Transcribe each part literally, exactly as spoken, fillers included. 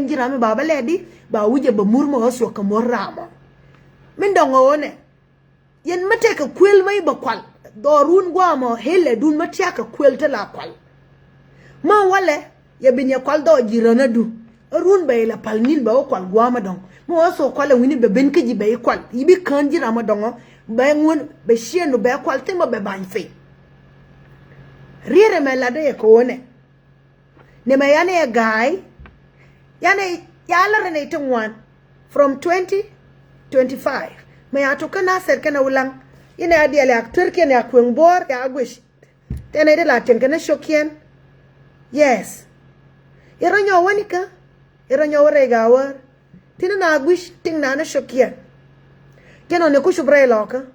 ji̱ ram mi ba bä lɛt di ba wi̱cɛ bɛ mur mɔ ɣä thuɔ̱k kɛ muɔ̱r ram ɔ. Min dɔ̱ŋ ɣöö nɛ yɛn mä tɛkɛ kuël mä i̱ bɛ kual dhɔrun guamɔ helɛ dun mä tiakɛ kuël te la kual. Mä walɛ yɛ bin yɛ kual dhɔɔc ji̱ ränädu. Ɛ run bɛ ilɛ pal ni̱n bɛ wä kual gua̱a̱mä dɔ̱ŋ. Mä wä thok kualɛ wi̱ni bɛ ben kä ji̱ bɛ i̱ kual i̱ bi kään ji̱ ramä dɔ̱ŋɔ. Bɛ ŋun bɛ ciëënu bɛ kual thimä bɛ ba̱ny piny. Riet ɛmɛ latdä yɛ kɛ ɣöö nɛ. Nɛmɛ yanɛ yɛ ga̱a̱y. Yanɛ ya lärɛ nɛy ti ŋuan. From twenty twenty-five mɛ ya tuk kä Nasir kɛnɛ Wulaŋ. Inɛ ya diɛl ya tuerkiɛn ya kueŋ buɔ̱ɔ̱r ya guic. Tɛnɛ di la tiɛŋ kɛnɛ cio̱kiɛn. Yes. Irɔ nyɔk wäni kä irɔ nyɔk wä rɛy ga̱a̱ wär. Tini na guic tiŋ na ni cio̱kiɛn. Tɛnɔ ni kucup rɛy lɔkä.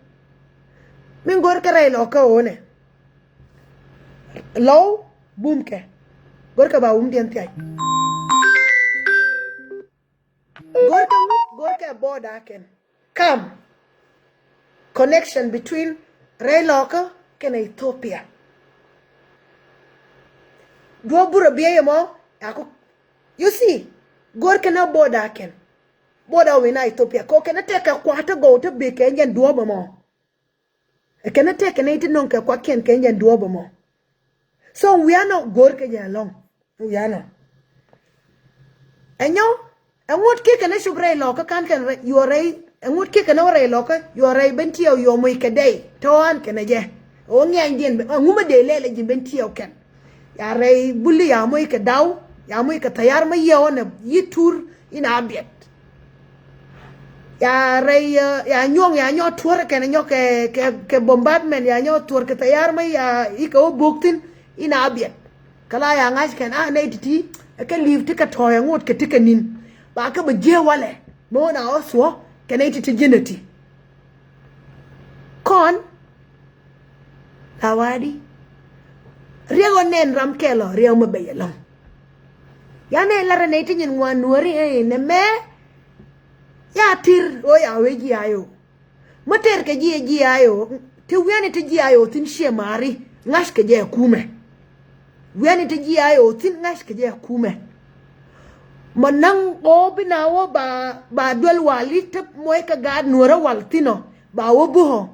Min go̱rkɛ rɛy lɔkä ɣöö nɛ. Lɔw bumkɛ. Go̱rkɛ ba wumdiɛn thiac. Go̱rkɛ ŋu go̱rkɛ border kɛn. Kam connection between rɛy lɔkä kɛnɛ Ethiopia. Duɔ̱ɔ̱p burɛ biɛ yɛ mɔ. Aku, you see, go̱rkɛ na border kɛn. Border wina Ethiopia kɔ kɛn tɛkɛ kua̱r te gɔw te bek kɛ nyɛn duɔ̱ɔ̱p ɛmɔ. Ɛ kɛn tɛkɛ nɛy ti nɔŋ kɛ kuakiɛn kɛ nyɛn duɔ̱ɔ̱p ɛmɔ. So wianɔ go̱rkɛ jɛ alɔŋ. Wianɔ. Ɛnyɔ ɛŋut kiɛ kɛn cup rɛy lɔkä kan kɛn yuɔ rɛy ɛŋut kiɛ kɛn wä rɛy lɔkä yuɔ rɛy ben tiɛw yuɔ moc kɛ dɛy tɔ̱ɔ̱n kɛn jɛ. Ɛ wä ŋiany jiɛn ɛŋu mä dee lɛl ɛ ji̱n ben tiɛw kɛn. Ya rɛy buli ya moc kɛ daw ya moc kɛ thayar mä yiɛw ɔnɛ yi tur in a biɛt. Ya rɛy ya nyuɔŋ ya nyɔ tuɔr kɛn nyɔ kɛ kɛ kɛ bombardment ya nyɔ tuɔr kɛ thayar mä ya ikɛ wä bok thin in a biɛt. Kɛ la ya ŋa̱c kɛn a nɛy ti̱ti̱ ɛ kɛ li̱i̱p ti kɛ tɔ̱ɔ̱c ɛ ŋot kɛ ti kɛ ni̱n. Ba kɛ bɛ jiee walɛ mi ɣän a ɣä thuɔ̱k kɛ nɛy ti̱ti̱ ji̱n ɛ ti. Kɔn la wa̱a̱di riɛk ɣän nɛn ram kɛl ɔ riɛk mi bɛ yɛ lɔ̱ŋ. Ya nɛy larɛ nɛy ti nyin ŋuan nuɔ̱ɔ̱ri ɛ nɛ mɛ. Ya tir ɣöö ya wee ji̱ a yɛ ɣöö mä tɛr kɛ ji̱ ɛ ji̱ a yɛ ɣöö ti wiani ti ji̱ a yɛ ɣöö thi̱n ciɛ ma̱a̱ri ŋa̱ckɛ jɛ ɛ kumɛ. Wiani ti ji̱ a yɛ ɣöö thi̱n ŋa̱ckɛ jɛ ɛ kumɛ. Mɔ naŋ ɣöö bi na wä ba ba duel wali te muɔc kɛ gaat nuɔ̱ɔ̱rä wal thi̱n ɔ ba wä bä ɣöö.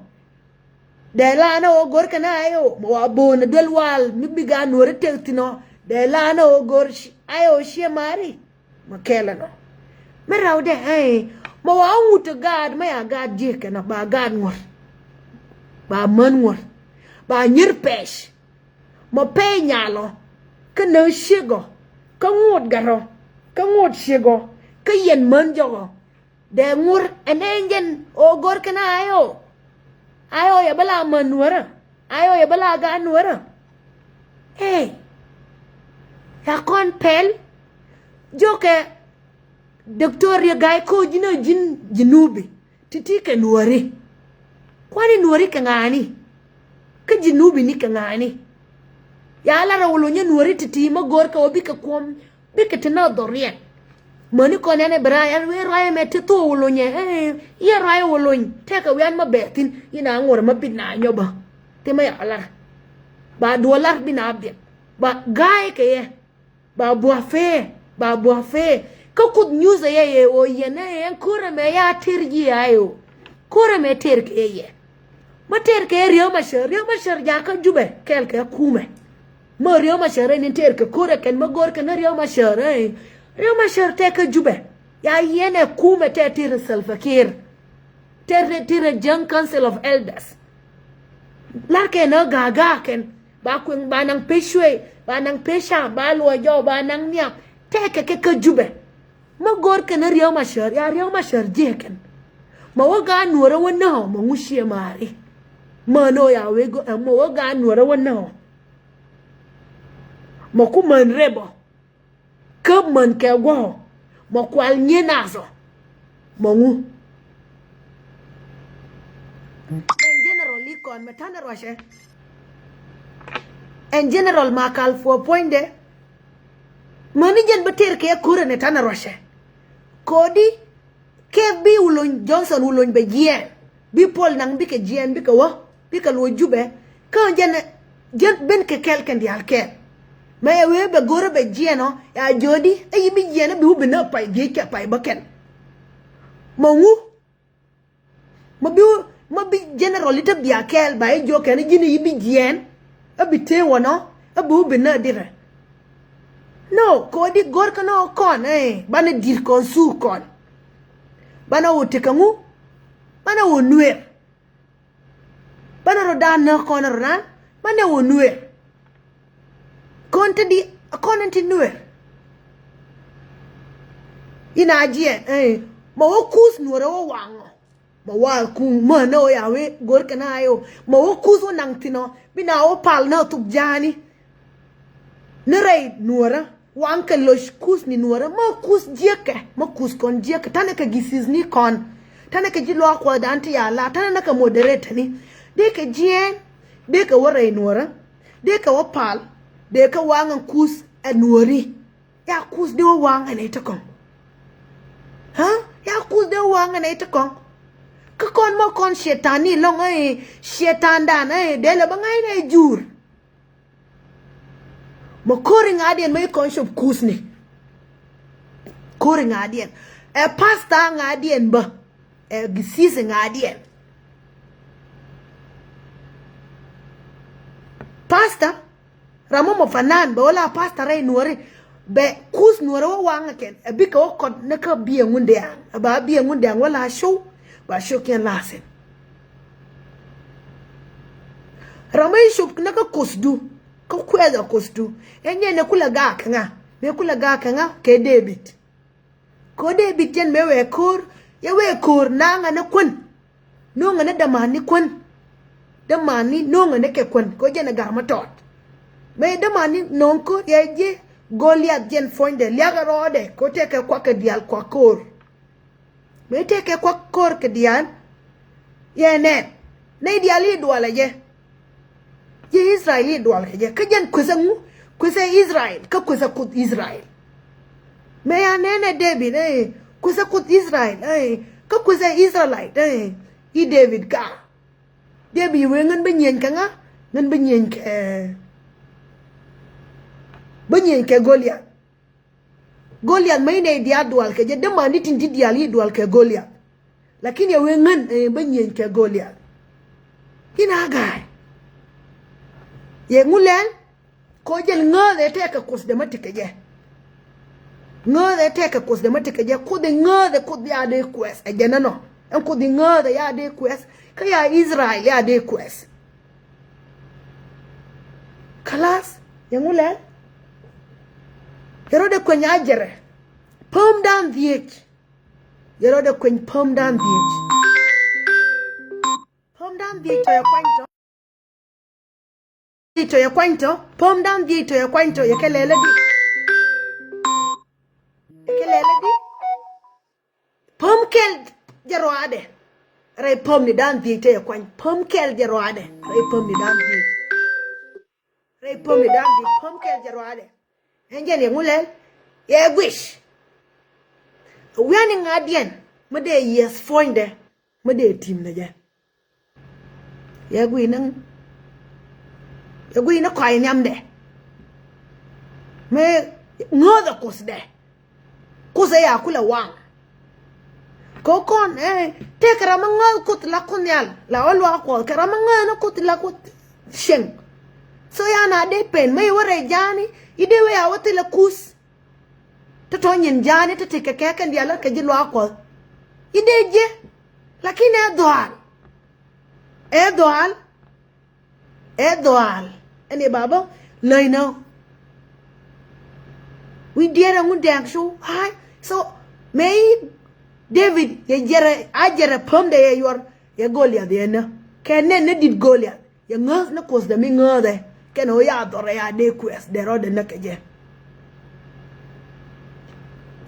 Dee lanä ɣöö go̱rkɛ na ayo mɛ wa bo̱o̱n ɛ duel wal mi bi gaat nuɔ̱ɔ̱rä tek thi̱n ɔ. Dee lanä ɣöö go̱r ayo ciɛ ma̱a̱ri. Mɛ kɛl ɛnɔ mi raw dee ɛ mɛ wa ŋut ɛ gaat mɛ ya gaat ji̱ kɛn ɔ ba gaat ŋuɔ̱r. Ba män ŋuɔ̱r ba nyier pɛc. Mɔ pɛy nyalɔ kä näk ciek ɔ kä ŋot gat ɔ kä ŋot ciek ɔ kä yɛn män jɔk ɔ. Dee ŋur ɛn ɛn jɛn ɣöö go̱r kɛn a ayo. Ayo yɛ bä la män nuɔ̱rä. Ayo yɛ bä la gaat nuɔ̱rä. Ey. Ya kɔn pɛl. Jokɛ Doctor Riek Gai ko̱ ji̱n a ji̱n ji̱ nubi. Ti̱ti̱ kɛ nuɔ̱ri. Kuani nuɔ̱ri kɛ ŋa̱a̱ni. Kä ji̱ nubi ni kɛ ŋa̱a̱ni. Ya la rɛ wä lunyä nuɔ̱ri ti̱ti̱ mä go̱r kɛ wä bikɛ kuɔm. Bikɛ ti na dhɔriɛn. Mäni kɔn ɛn ɛ bi ra̱a̱ ɛn wee rua̱a̱ ɛmɛ ti thok wä lunyɛ. Yɛ rua̱a̱ wä luny tɛkɛ wian mä bɛɛ thi̱n. Yɛn a ŋuɔ̱r mä bit na nyɔbä. Ti mä ya lar. Ba duɔ̱ɔ̱r lar bi na biɛt. Ba ga̱a̱y kɛ yɛ. Ba bua̱ pee ba bua̱ pee. Kä kuth nyuth ɛ yɛ yɛ ɣöö yɛn ɛ yɛn ko̱r ɛmɛ ya tër ji̱ a yɛ ɣöö ko̱r ɛmɛ tër kɛ yɛ. Mä tër kɛ Riek Machar, Riek Machar jakä Jubɛ kɛɛl kɛ kumɛ. Mä Riek Machar ɛn in tër kɛ ko̱r ɛ kɛn mä go̱r kɛn Riek Machar ɛ Riek Machar tɛ kɛ Jubɛ. Ya yɛn ɛ kumɛ tɛ tër Salva Kiir. Tër tër Jieng Council of Elders. Lar kɛn ɛ ga̱a̱ ga̱a̱ kɛn. Ba kueŋ ba naŋ pec cuey ba naŋ pec cam ba luɔc jɔw ba naŋ nhiam. Tɛkɛ kɛ kä Jubɛ. Mä go̱r kɛn Riek Machar ya Riek Machar jiɛkɛn. Mä wä gaat nuɔrä wä näk ɔ mä ŋu ciɛ maari. Män ɔ ya wee go̱r ɛ mä wä gaat nuɔrä wä näk ɔ. Mä ku män rep ɔ. Kä män kɛ guɔ̱ɔ̱ mɔ kual nyiee nath ɔ. Mɔ ŋu. Ɛn general i̱ kɔn mɛ ta̱nɛ ruacɛ. Ɛn general ma kal puɔ puɔ̱nydɛ. Mäni jɛn bi tëër kɛ ko̱rɛ ni ta̱nɛ ruacɛ. Ko̱di kɛ bi Wulony Johnson Wulony bɛ jiɛɛn. Bi Paul Nang bikɛ jiɛɛn bikɛ wä bikɛ luɔ Jubɛ. Kä jɛn jɛn ben kɛ kɛl kɛn diaal kɛɛl. Mɛ yɛ wee bɛ go̱rä bɛ jiɛn ɔ ya jiödi ɛ yi bi jiɛn ɛ bi wä bi nä pay dhiec kɛ pay bä kɛn. Mɛ ŋu mɛ bi mɛ bi general i̱ te bia kɛɛl ba i̱ jiök kɛn i̱ ji̱n i̱ yi bi jiɛn ɛ bi tëë wä nɔ ɛ bi wä bi nä dirɛ. No kɛ wä di go̱r kɛ nɔ kɔn ɛ banɛ di̱t kɔn thuk kɔn. Banɛ wä tekɛ ŋu banɛ wä nuer. Banɛ rɔ da̱a̱n näk kɔn rɔ nan banɛ wä nuer. Kɔn te di kɔn in ti nuer. Ina jiɛn ɛ mɛ wä kuth nuer ɛ wä waŋɔ. Mɛ wä kuŋ mɛ nɛ wä ya wee go̱r kɛ na ayo mɛ wä kuth wä naŋ thinɔ bi na wä pal nä thuk ja̱a̱ni. Ni rɛy nuɔrä waŋ kɛ loc kuth ni nuɔrä mä kuth jiäkɛ mä kuth kɔn jiäkɛ tanɛ kɛ githith ni kɔn. Tanɛ kɛ ji̱ luaak kuɔth dan ti ya la tanɛ nä kɛ moderator ni. Dee kɛ jiɛɛn dee kɛ wä rɛy nuɔrä dee kɛ wä pal dee kɛ waŋ ɛn kuth ɛ nuɔri. Ya kuth dee wä waŋ ɛn ɛ ti kɔŋ. Ha ya kuth dee wä waŋ ɛn ɛ ti kɔŋ. Kä kɔn mä kɔn cietani lɔŋ ɛ cietandan ɛ dee lɛ bä ŋa̱c nɛ jur. Mɛ ko̱ri ŋa̱diɛn mɛ i̱ kɔn cop kuthni. Ko̱ri ŋa̱diɛn ɛ pasta ŋa̱diɛn bä ɛ githith ŋa̱diɛn. Pasta ram mɔ mɔ fanan bɛ wä la pasta rɛy nuɔri. Bɛ kuth nuɔri wä waŋ kɛn ɛ bikɛ wä kɔt ni kä biɛ ŋun diaŋ ɛ ba biɛ ŋun diaŋ wä la show. Ba show kiɛn la thin. Ram mɔ i̱ cop ni kä kuthdu. Kä kuɛth ɛ kuthdu ɛ nyɛ ni kulɛ gaak kɛ ŋa. Ni kulɛ gaak kɛ ŋa kɛ David. Kɛ ɣöö dee bit jɛn mëë wëë ko̱o̱r yɛ wëë ko̱o̱r naŋɛ ni kuän. No̱o̱ŋɛ ni dämani kuän. Dämani no̱o̱ŋɛ ni kɛ kuän kɛ ɣöö jɛn ɛ ga̱r mä tɔɔt. Mëë dämani no̱o̱ŋ ko̱o̱r yɛ ji̱ Goliath jɛn puɔ̱nydɛ liakɛ rɔɔdɛ kɛ ɣöö tëëkɛ kuak kɛ diaal kuak ko̱o̱r. Mëë tëëkɛ kuak ko̱o̱r kɛ diaal. Yɛ nɛn nɛy diaal i̱ dualɛ jɛ. Ji̱ Israel i̱ dual kɛ jɛ kä jɛn kuethɛ ŋu kuethɛ Israel kä kuethɛ kuth Israel. Mëë ya nɛnɛ David ɛ kuethɛ kuth Israel ɛ kä kuethɛ Israelite ɛ i̱ David ka. David wee ŋän bä nyieny kɛ ŋa ŋän bä nyieny kɛ bä nyieny kɛ Goliath. Goliath ma inɛ idiaal dual kɛ jɛ dämani tin ti diaal i̱ dual kɛ Goliath. Lakin yɛ wee ŋän ɛ bä nyieny kɛ Goliath. Inɛ a ga̱a̱y yɛ ŋu lɛl. Kɔ jɛl ŋääth ɛ tɛkɛ kuth dɛ ma ti kɛ jɛ. Ŋääth ɛ tɛkɛ kuth dɛ ma ti kɛ jɛ kuth ɛ ŋääth ɛ kuth ya dee kuɛth ɛ jɛ nɛnɔ. Ɛn kuth ɛ ŋääth ɛ ya dee kuɛth kä ya Israel ya dee kuɛth. Kalas yɛ ŋu lɛl. Yɛ rɔ dee kueny a jɛrɛ. Päm dan dhiec. Yɛ rɔ dee kueny päm dan dhiec. Päm dan dhiec tɔ yɛ kuany tɔ. Dhiec tɔ yɛ kuany tɔ päm dan dhiec tɔ yɛ kuany tɔ yɛ kɛ lɛlɛ di. Yɛ kɛ lɛlɛ di. Päm kɛl jɛ rɔadɛ. Rɛy päm ni dan dhiec tɔ yɛ kuany päm kɛl jɛ rɔadɛ rɛy päm ni dan dhiec. Rɛy päm ni dan dhiec päm kɛl jɛ rɔadɛ. Ɛn jɛn yɛ ŋu lɛl yɛ guic. Wiani ŋa̱diɛn mi dee yieth puɔ̱nydɛ mi dee tim ni jɛ. Yɛ gui̱i̱ni yɛ gui̱i̱ni kɔac nhiamdɛ. Mëë ŋääth ɛ kuothdɛ. Kuoth ɛ ya kulɛ waŋ. Kɛ kɔn ɛ tëëkɛ ram mi ŋääth kuoth la kuoth nhial la ɣä luaak kuɔth kɛ ram mi ŋääth ni kuoth la kuoth cieŋ. So ya na dee pen mëë iwä rɛy ja̱a̱ni i̱ dee wee a wä thilɛ kuth. Tɔ̱tɔ̱ nyin ja̱a̱ni ti ti kɛ kɛ kɛn diaal kɛ ji̱ luaak kuɔth. I̱ dee ji̱. Lakin ɛ dhɔaal. Ɛ dhɔaal. Ɛ dhɔaal. Ɛn i̱ baba läy nä. Wi̱c diɛɛr ɛŋu dɛɛk cu. Ai. So mëë i̱ David yɛ jɛrɛ a jɛrɛ pämdɛ yɛ yuɔr yɛ Goliath yɛ nä. Kɛ nɛn ni di̱t Goliath. Yɛ ŋääth ni kuothdɛ mi ŋääthɛ kɛnɛ ɣöö ya dhɔrɛ ya dee kuɛth dee rɔɔdɛ näk kɛ jɛ.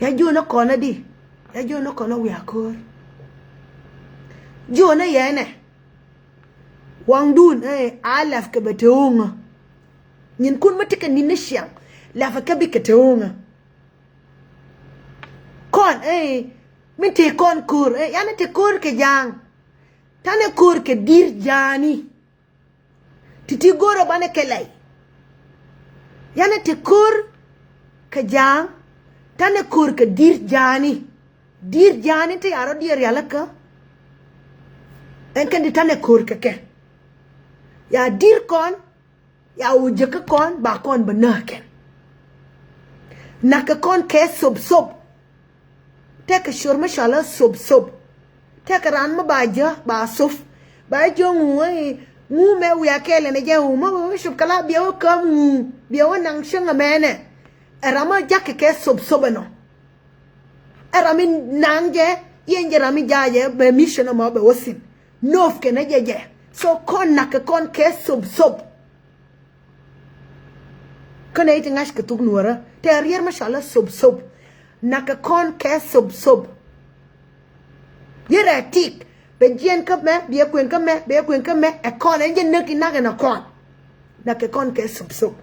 Ya jiönä kɔnä di ya jiönä kɔnä wiaa köör. Jiönä yɛnɛ waŋdun ɛ a lɛf kɛ bɛ te ɣööŋä. Nyinkun mi ti kɛ ni̱n ni ciaŋ lɛfɛ kɛ bikɛ te ɣööŋä. Kɔn ɛ min te kɔn köör ɛ yani te köör kɛ ja̱a̱ŋ. Tanɛ köör kɛ di̱r ja̱a̱ni. Ti̱ti̱ go̱rɛ banɛ kɛ lɛy. Yanɛ ti ko̱r kɛ ja̱a̱ŋ, tanɛ ko̱r kɛ di̱r ja̱a̱ni. Di̱r ja̱a̱ni ti ya rɔ diɛ rialikä. Ɛn kɛn ti tanɛ ko̱r kɛ kɛ. Ya di̱r kɔn, ya wä jäkä kɔn, ba kɔn bä näk kɛn. Nakä kɔn kɛ sop sop. Tɛkɛ cor mi cɔal a sop sop. Tɛkɛ ran mi ba jɛ ba sop. Ba jɛ ŋu ɛ ŋu mɛ wiaa kɛɛl ɛn jɛ wu mi wee cop kɛ la biɛ wä käm ŋu, biɛ wä naŋ cäŋ ɛmɛnɛ. Ɛ ram mi jakɛ kɛ sop sop ɛnɔ. Ɛ ram mi naŋ jɛ, yɛn jɛ ram mi ja̱ jɛ bɛ mission ɛmɔ bɛ wä thi̱n. Nööf kɛn ɛ jɛ jɛ. So kɔn nakä kɔn kɛ sop sop. Kä nɛ i̱ ti ŋa̱ckɛ thuk nuɔ̱ɔ̱rä tɛ riɛr mi cɔal a sop sop. Nakä kɔn kɛ sop sop. Yɛ rɛ tik bɛ jiɛn kä mɛ, bɛ kuën kä mɛ, bɛ kuën kä mɛ, ɛ kɔn ɛn jɛ näk i̱ nak ɛn ɛ kɔn. Nakä kɔn kɛ sop sop.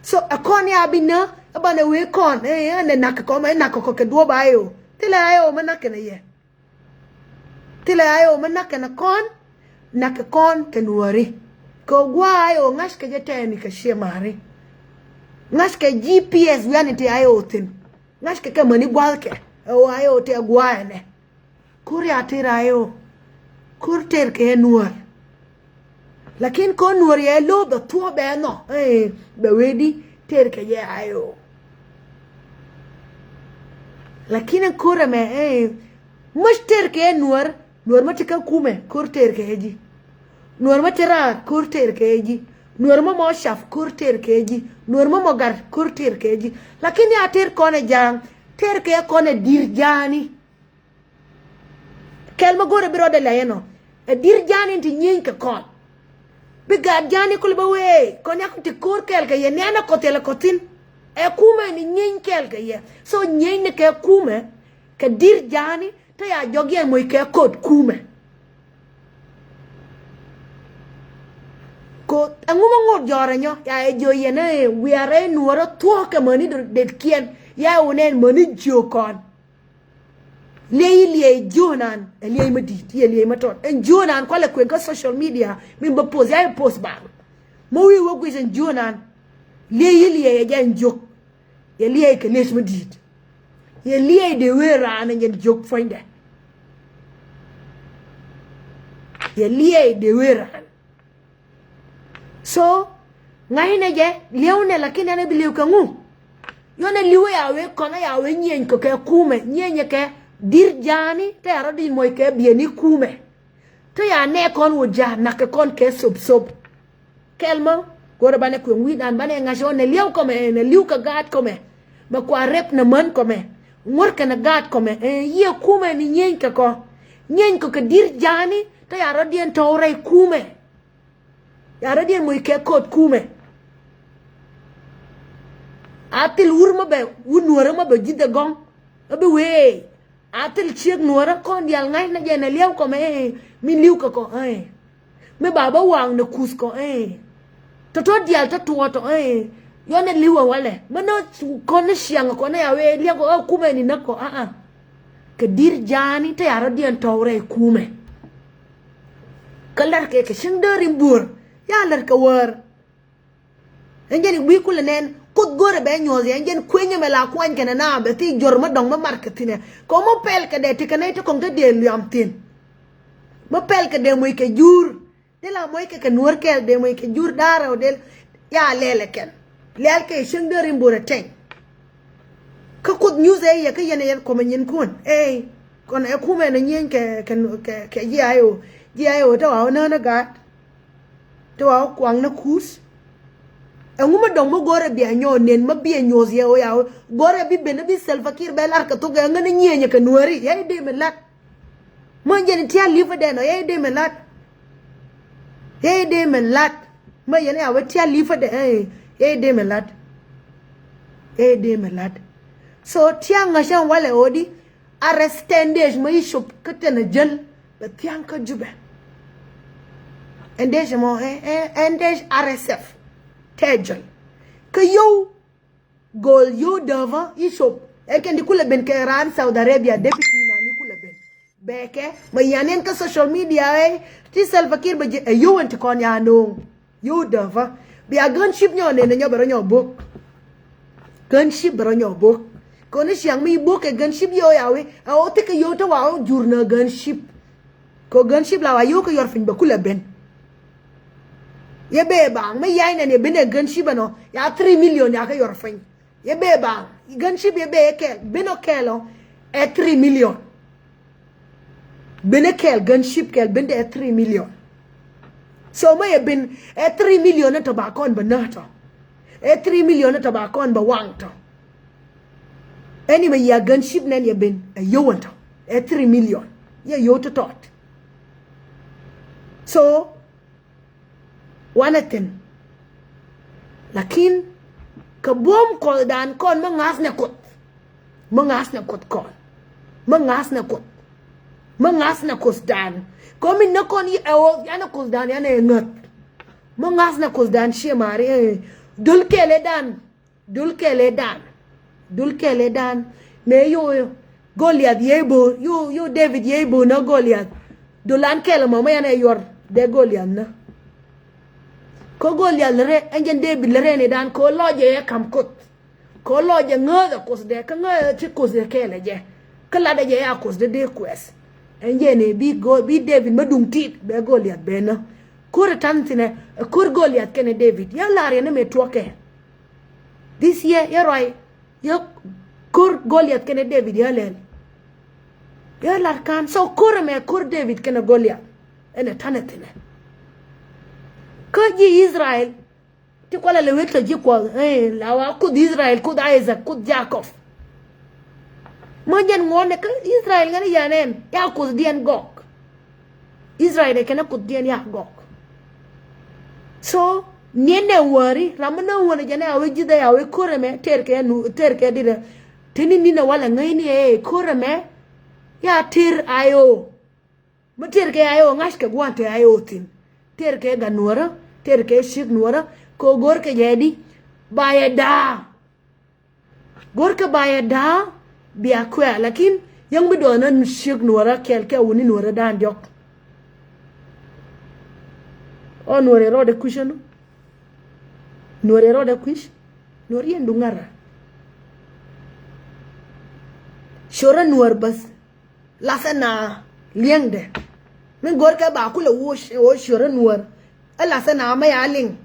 So ɛ kɔn ya bi nä ɛ banɛ wee kɔn ɛ ɛ nɛ nakä kɔn mɛ ɛ nakä kɔ kɛ duɔ̱ɔ̱p a ɛ o. Thilɛ a ɛ o mɛ nak kɛn ɛ yɛ. Thilɛ a ɛ o mɛ nak kɛn ɛ kɔn. Nakä kɔn kɛ nuɔ̱ɔ̱ri. Kɛ o gua̱a̱ a ɛ o ŋa̱ckɛ jɛ tɛɛni kɛ ciɛ ma̱a̱ri. Ŋa̱ckɛ G P S wiani ti a ɛ o thi̱n. Ŋa̱ckɛ kɛ mäni gua̱a̱th kɛ ɛ o a ɛ o tɛ gua̱a̱ ɛnɛ. Ko̱r ya tëër a ɛ o. Ko̱r tëër kɛ ɛ nuɔ̱ɔ̱r. Lakin ko̱r nuɔ̱ɔ̱r yɛ lo̱o̱ bɛ thuɔ̱ɔ̱ bɛ nɔ ɛ bɛ wee di tëër kɛ yɛ a ɛ o. Lakin ɛ ko̱r ɛmɛ ɛ mäc tëër kɛ ɛ nuɔ̱ɔ̱r. Nuɔ̱ɔ̱r mä ti kä kumɛ ko̱r tëër kɛ ɛ ji̱. Nuɔ̱ɔ̱r mä ti raar ko̱r tëër kɛ ɛ ji̱. Nuɔ̱ɔ̱r mä mɔ cap ko̱r tëër kɛ ɛ ji̱. Nuɔ̱ɔ̱r mä mɔ gat ko̱r tëër kɛ ɛ ji̱. Lakin ya tëër kɔn ɛ ja̱a̱ŋ tëër kɛ ɛ kɔn ɛ di̱r ja̱a̱ni. Kɛl mä go̱rɛ bi rɔɔdɛ lɛ yɛn ɔ ɛ di̱r ja̱a̱ni ti nyieeny kɛ kɔn. Bi gaat ja̱a̱ni kul bä wee kɔn yak ti ko̱r kɛɛl kɛ yɛ nɛɛnɛ kɔth yɛlɛ kɔthin. Ɛ kumɛ ni nyieeny kɛɛl kɛ yɛ so nyieeny ni kɛ kumɛ. Kɛ di̱r ja̱a̱ni te ya jɔk yɛ moc kɛ ko̱t kumɛ. Ko ɛŋu mä ŋot jɔrɛ nyɔ ya ɛ jiö yɛn ɛ wiarɛ nuɔrä thuɔ̱k kɛ mäni det kiɛn ya ɛ wunɛn mäni jiö kɔn. Liey i̱ liey jiönan ɛ liey mä di̱i̱t i̱ ɛ liey mä tɔt ɛn jiönan kualɛ kuën kä social media min bä post ya ɛ post bal. Mä wi̱i̱ wä guic ɛn jiönan liey i̱ liey ɛ jɛ ɛn jiök. Yɛ liey kɛ liec mä di̱i̱t. Yɛ liey dee wee raan ɛn jɛn jiök puɔ̱nydɛ. Yɛ liey dee wee raan. So ŋa̱cnɛ jɛ li̱ewnɛ lakin ɛn ɛ bi li̱ew kɛ ŋu. Yɔnɛ li̱w ɛ ya wee kɔn ɛ ya wee nyieny kɔ kɛ kumɛ nyieny kɛ di̱r ja̱a̱ni te ya rɔ di̱i̱n muɔc kɛ bieni kumɛ. Te ya nɛ kɔn wä ja̱a̱n nakä kɔn kɛ sop sop. Kɛl mä go̱rɛ banɛ kueŋ wi̱i̱dan banɛ ŋa̱c ɣɔn nɛ li̱ew kɔmɛ nɛ li̱w kɛ gaat kɔmɛ. Mɛ kua rep nɛ män kɔmɛ ŋuɔ̱r kɛ nɛ gaat kɔmɛ ɛ yiëë kumɛ ni nyieny kɛ kɔ. Nyieny kɔ kɛ di̱r ja̱a̱ni te ya rɔ̱diɛn tɔ̱w rɛy kumɛ. Ya rɔ̱diɛn moc kɛ ko̱t kumɛ. A thil wur mä bɛ wur nuɔ̱rä mä bɛ ji̱th ɛ gɔ̱ŋ. Ɛ bi wee. A thil ciek nuɔ̱ɔ̱rä kɔn diaal ŋa̱cnä jɛ nɛ liɛw kɔmɛ ɛ min li̱w kɛ kɔ ɛ. Mi ba bä waŋ nɛ kuth kɔ ɛ. Tɔ̱tɔ̱ diaal tɔ̱ tuɔɔtɔ ɛ. Yɔn nɛ li̱w ɛ walɛ mi nɔ kɔn ni ciaŋ kɔ nɛ ya wee liɛk kɔ ɛ kumɛ ni näk kɔ a a. Kɛ di̱r ja̱a̱ni te ya rɔ̱diɛn tɔ̱w rɛy kumɛ. Kä lɛr kɛ kɛ cieŋ däär in buɔ̱ɔ̱r ya lɛr kɛ wäär. Ɛn jɛn i̱ gui̱i̱ kulɛ nɛn kuoth go̱rɛ bɛ nyuɔ̱th yɛ ɛn jɛn kuenyɛ mɛ la kuany kɛnɛ na bɛ thi jɔr mä dɔ̱ŋ mä mat kɛ thi̱nɛ. Kɛ ɣöö mä pɛl kɛ dɛ ti kɛ nɛy ti kɔŋ te dee luam thi̱n. Mä pɛl kɛ dee moc kɛ jur. Dee la moc kɛ kɛ nuɔ̱ɔ̱r kɛɛl dee moc kɛ jur da̱rɛ ɔ dee ya lɛl ɛ kɛn. Lɛl kɛ cieŋ dee rim borɛ tɛŋ. Kä kuoth nyuth ɛ yɛ kä yɛn ɛ yɛn kɔmɛ nyin kuɔn ɛ kɔn ɛ kumɛ nɛ nyieny kɛ kɛ kɛ jiay ɔ jiay ɔ te wa ɔ nään ɛ gaat. Ti wa wä kuaŋ ni kuuth. Ɛŋu mi dɔ̱ŋ mi go̱rɛ bia nyɔɔ nen mi bia nyuɔ̱th yɛ wä ya wä go̱rɛ bi ben bi Salva Kiir bɛ lar kɛ thok ɛ ŋän nyieenyɛ kɛ nuääri yɛ i̱ dee mi lat. Mi jɛn i̱ tial li̱p i̱ dɛn ɔ yɛ i̱ dee mi lat. Yɛ i̱ dee mi lat. Mi yɛn ya wä tial li̱p i̱ dɛn ɛ yɛ i̱ dee mi lat. Yɛ i̱ dee mi lat. So tiaŋ ŋa̱cä walɛ ɣöödi. Arrest tɛn dec mä i̱ cop kä tɛn a jäl bɛ thia̱ŋ kä Jubɛ. Ɛn dec mɔ ɛn dec R S F tɛ jäl. Kä yio̱w go̱o̱l yio̱w dääpä i̱ cop ɛn kɛn di kulɛ ben kɛ raan Saudi Arabia deputy nani kulɛ ben. Bɛ kɛ mɛ yan ɛn kä social media ɛ ti Salva Kiir bɛ jɛ ɛ yio̱w ɛn ti kɔn ya no̱o̱ŋ. Yio̱w dääpä bia gän cip nyɔ nɛn ɛ nyɔ bɛ rɔ nyɔ bo̱k. Gunship bɛ rɔ nyɔk bok. Kɔn i̱ ciaŋ mi bok kɛ gunship yio̱w ya wi̱i̱ ɛ ɣöö thikɛ yio̱w te wa ɣöö jur nä gunship. Kɛ gunship la wa yio̱w kɛ yuɔr piny bɛ kulɛ ben. Yɛ bee baaŋ mi ya̱c nɛn yɛ ben ɛ gunship ɛnɔ ya three million ya kɛ yuɔr piny. Yɛ bee baaŋ gunship yɛ bee kɛɛl ben ɔ kɛɛl ɔ ɛ three million. Benɛ kɛɛl gunship kɛɛl ben dee three million. So mɛ yɛ ben ɛ three million ni tɔ ba kɔn bɛ nä tɔ. Ɛ three million ni tɔ ba kɔn bɛ waŋ tɔ. Ɛni mɛ yia gunship nɛn yɛ ben ɛ yio̱w ɛn tɔ ɛ three million. Yɛ yio̱w tɔ tɔt. So wanɛ thi̱n. Lakin kɛ buɔ̱m Kuɔthdan kɔn mi ŋa̱thnɛ Kuoth. Mi ŋa̱thnɛ Kuoth kɔn. Mi ŋa̱thnɛ Kuoth. Mi ŋa̱thnɛ Kuothdan. Kɔn mi nä kɔn i̱ ɛ ɣöö yanɛ Kuothdan yanɛ ŋäth. Mi ŋa̱thnɛ Kuothdan ciɛ maari ɛ dul kɛɛlɛdan. Dul kɛɛlɛ dan. Dul kɛɛlɛ dan. Mëë yo̱o̱ Goliath yee bo̱o̱ yo̱o̱ yo̱o̱ David yee bo̱o̱ nä Goliath. Dul an kɛɛlɛ mɔmɔ yan ɛ yuɔr dee Goliath nä. Kä Goliath lɛ rɛ ɛn jɛn David lɛ rɛ ni dan kɛ ɣöö lɔcɛ yɛ ka̱m Kuoth. Kɛ ɣöö lɔcɛ ŋääth ɛ Kuoth dee kä ŋääth ɛ ti Kuoth ɛ kɛɛlɛ jɛ. Kä latdɛ jɛ ya Kuoth dee dee kuɛth. Ɛn jɛn ɛ bi Go- bi David mä duŋ tit bɛ Goliath bɛ nä. Ko̱r ɛ ta̱n thinɛ ɛ ko̱r Goliath kɛnɛ David yɛ lar yɛ ni mëë tuɔkɛ. This year yɛ ruac yɛ ko̱r Goliath kɛnɛ David yɛ lɛl. Yɛ lar ka̱n so ko̱r ɛmɛ ko̱r David kɛnɛ Goliath. Ɛn ɛ ta̱nɛ thi̱nɛ kä ji̱ Israel. Ti kualɛ lɛ wek tɔ ji̱ Kuɔth ɛ la wa Kuoth Israel Kuoth Isaac Kuoth Jacob. Mä jɛn ŋuɔ̱nɛ kä Israel ŋäni yɛn ɛn ya Kuothdiɛn Gɔk. Israel ɛ kɛnɛ Kuothdiɛn ya Gɔk. So niɛn nɛ wäri ram mi nä wänɛ jɛn ɛ a wee ji̱th ɛ a wee ko̱r ɛmɛ tɛɛr kɛ nu tɛɛr kɛ dirɛ. Tini ninɛ walɛ ŋäcni ɛ ko̱r ɛmɛ ya tɛɛr a yɛ ɣöö. Mi tɛɛr kɛ a yɛ ɣöö ŋa̱ckɛ gua̱n te a yɛ ɣöö thi̱n. Tɛɛr kɛ gat nuɔ̱ɔ̱rä tɛɛr kɛ ciek nuɔ̱ɔ̱rä. Kɛ ɣöö go̱o̱rkɛ jɛ di ba yɛ da̱a̱. Go̱rkɛ ba yɛ da̱a̱ bia kuɛ̈ɛ̈ lakin yäŋ bi dɔɔn ni ciek nuɔ̱ɔ̱rä kɛɛl kɛ wuni nuɔ̱ɔ̱rä da̱a̱n diɔ̱k. Ɔ nuɔ̱ɔ̱rɛ rɔɔdɛ kui̱c ɛnu. Nuɔ̱ɔ̱rɛ rɔɔdɛ kui̱c. Nuɔ̱ɔ̱r yɛn duŋ ŋa̱rä. Ciorä nuɔ̱ɔ̱r bäth. Lathɛ na liɛŋdɛ mi go̱rkɛ ba kulɛ woc ɛ wä ciorä nuɔ̱ɔ̱r. Ɛ lathɛ na mɛ ya liŋ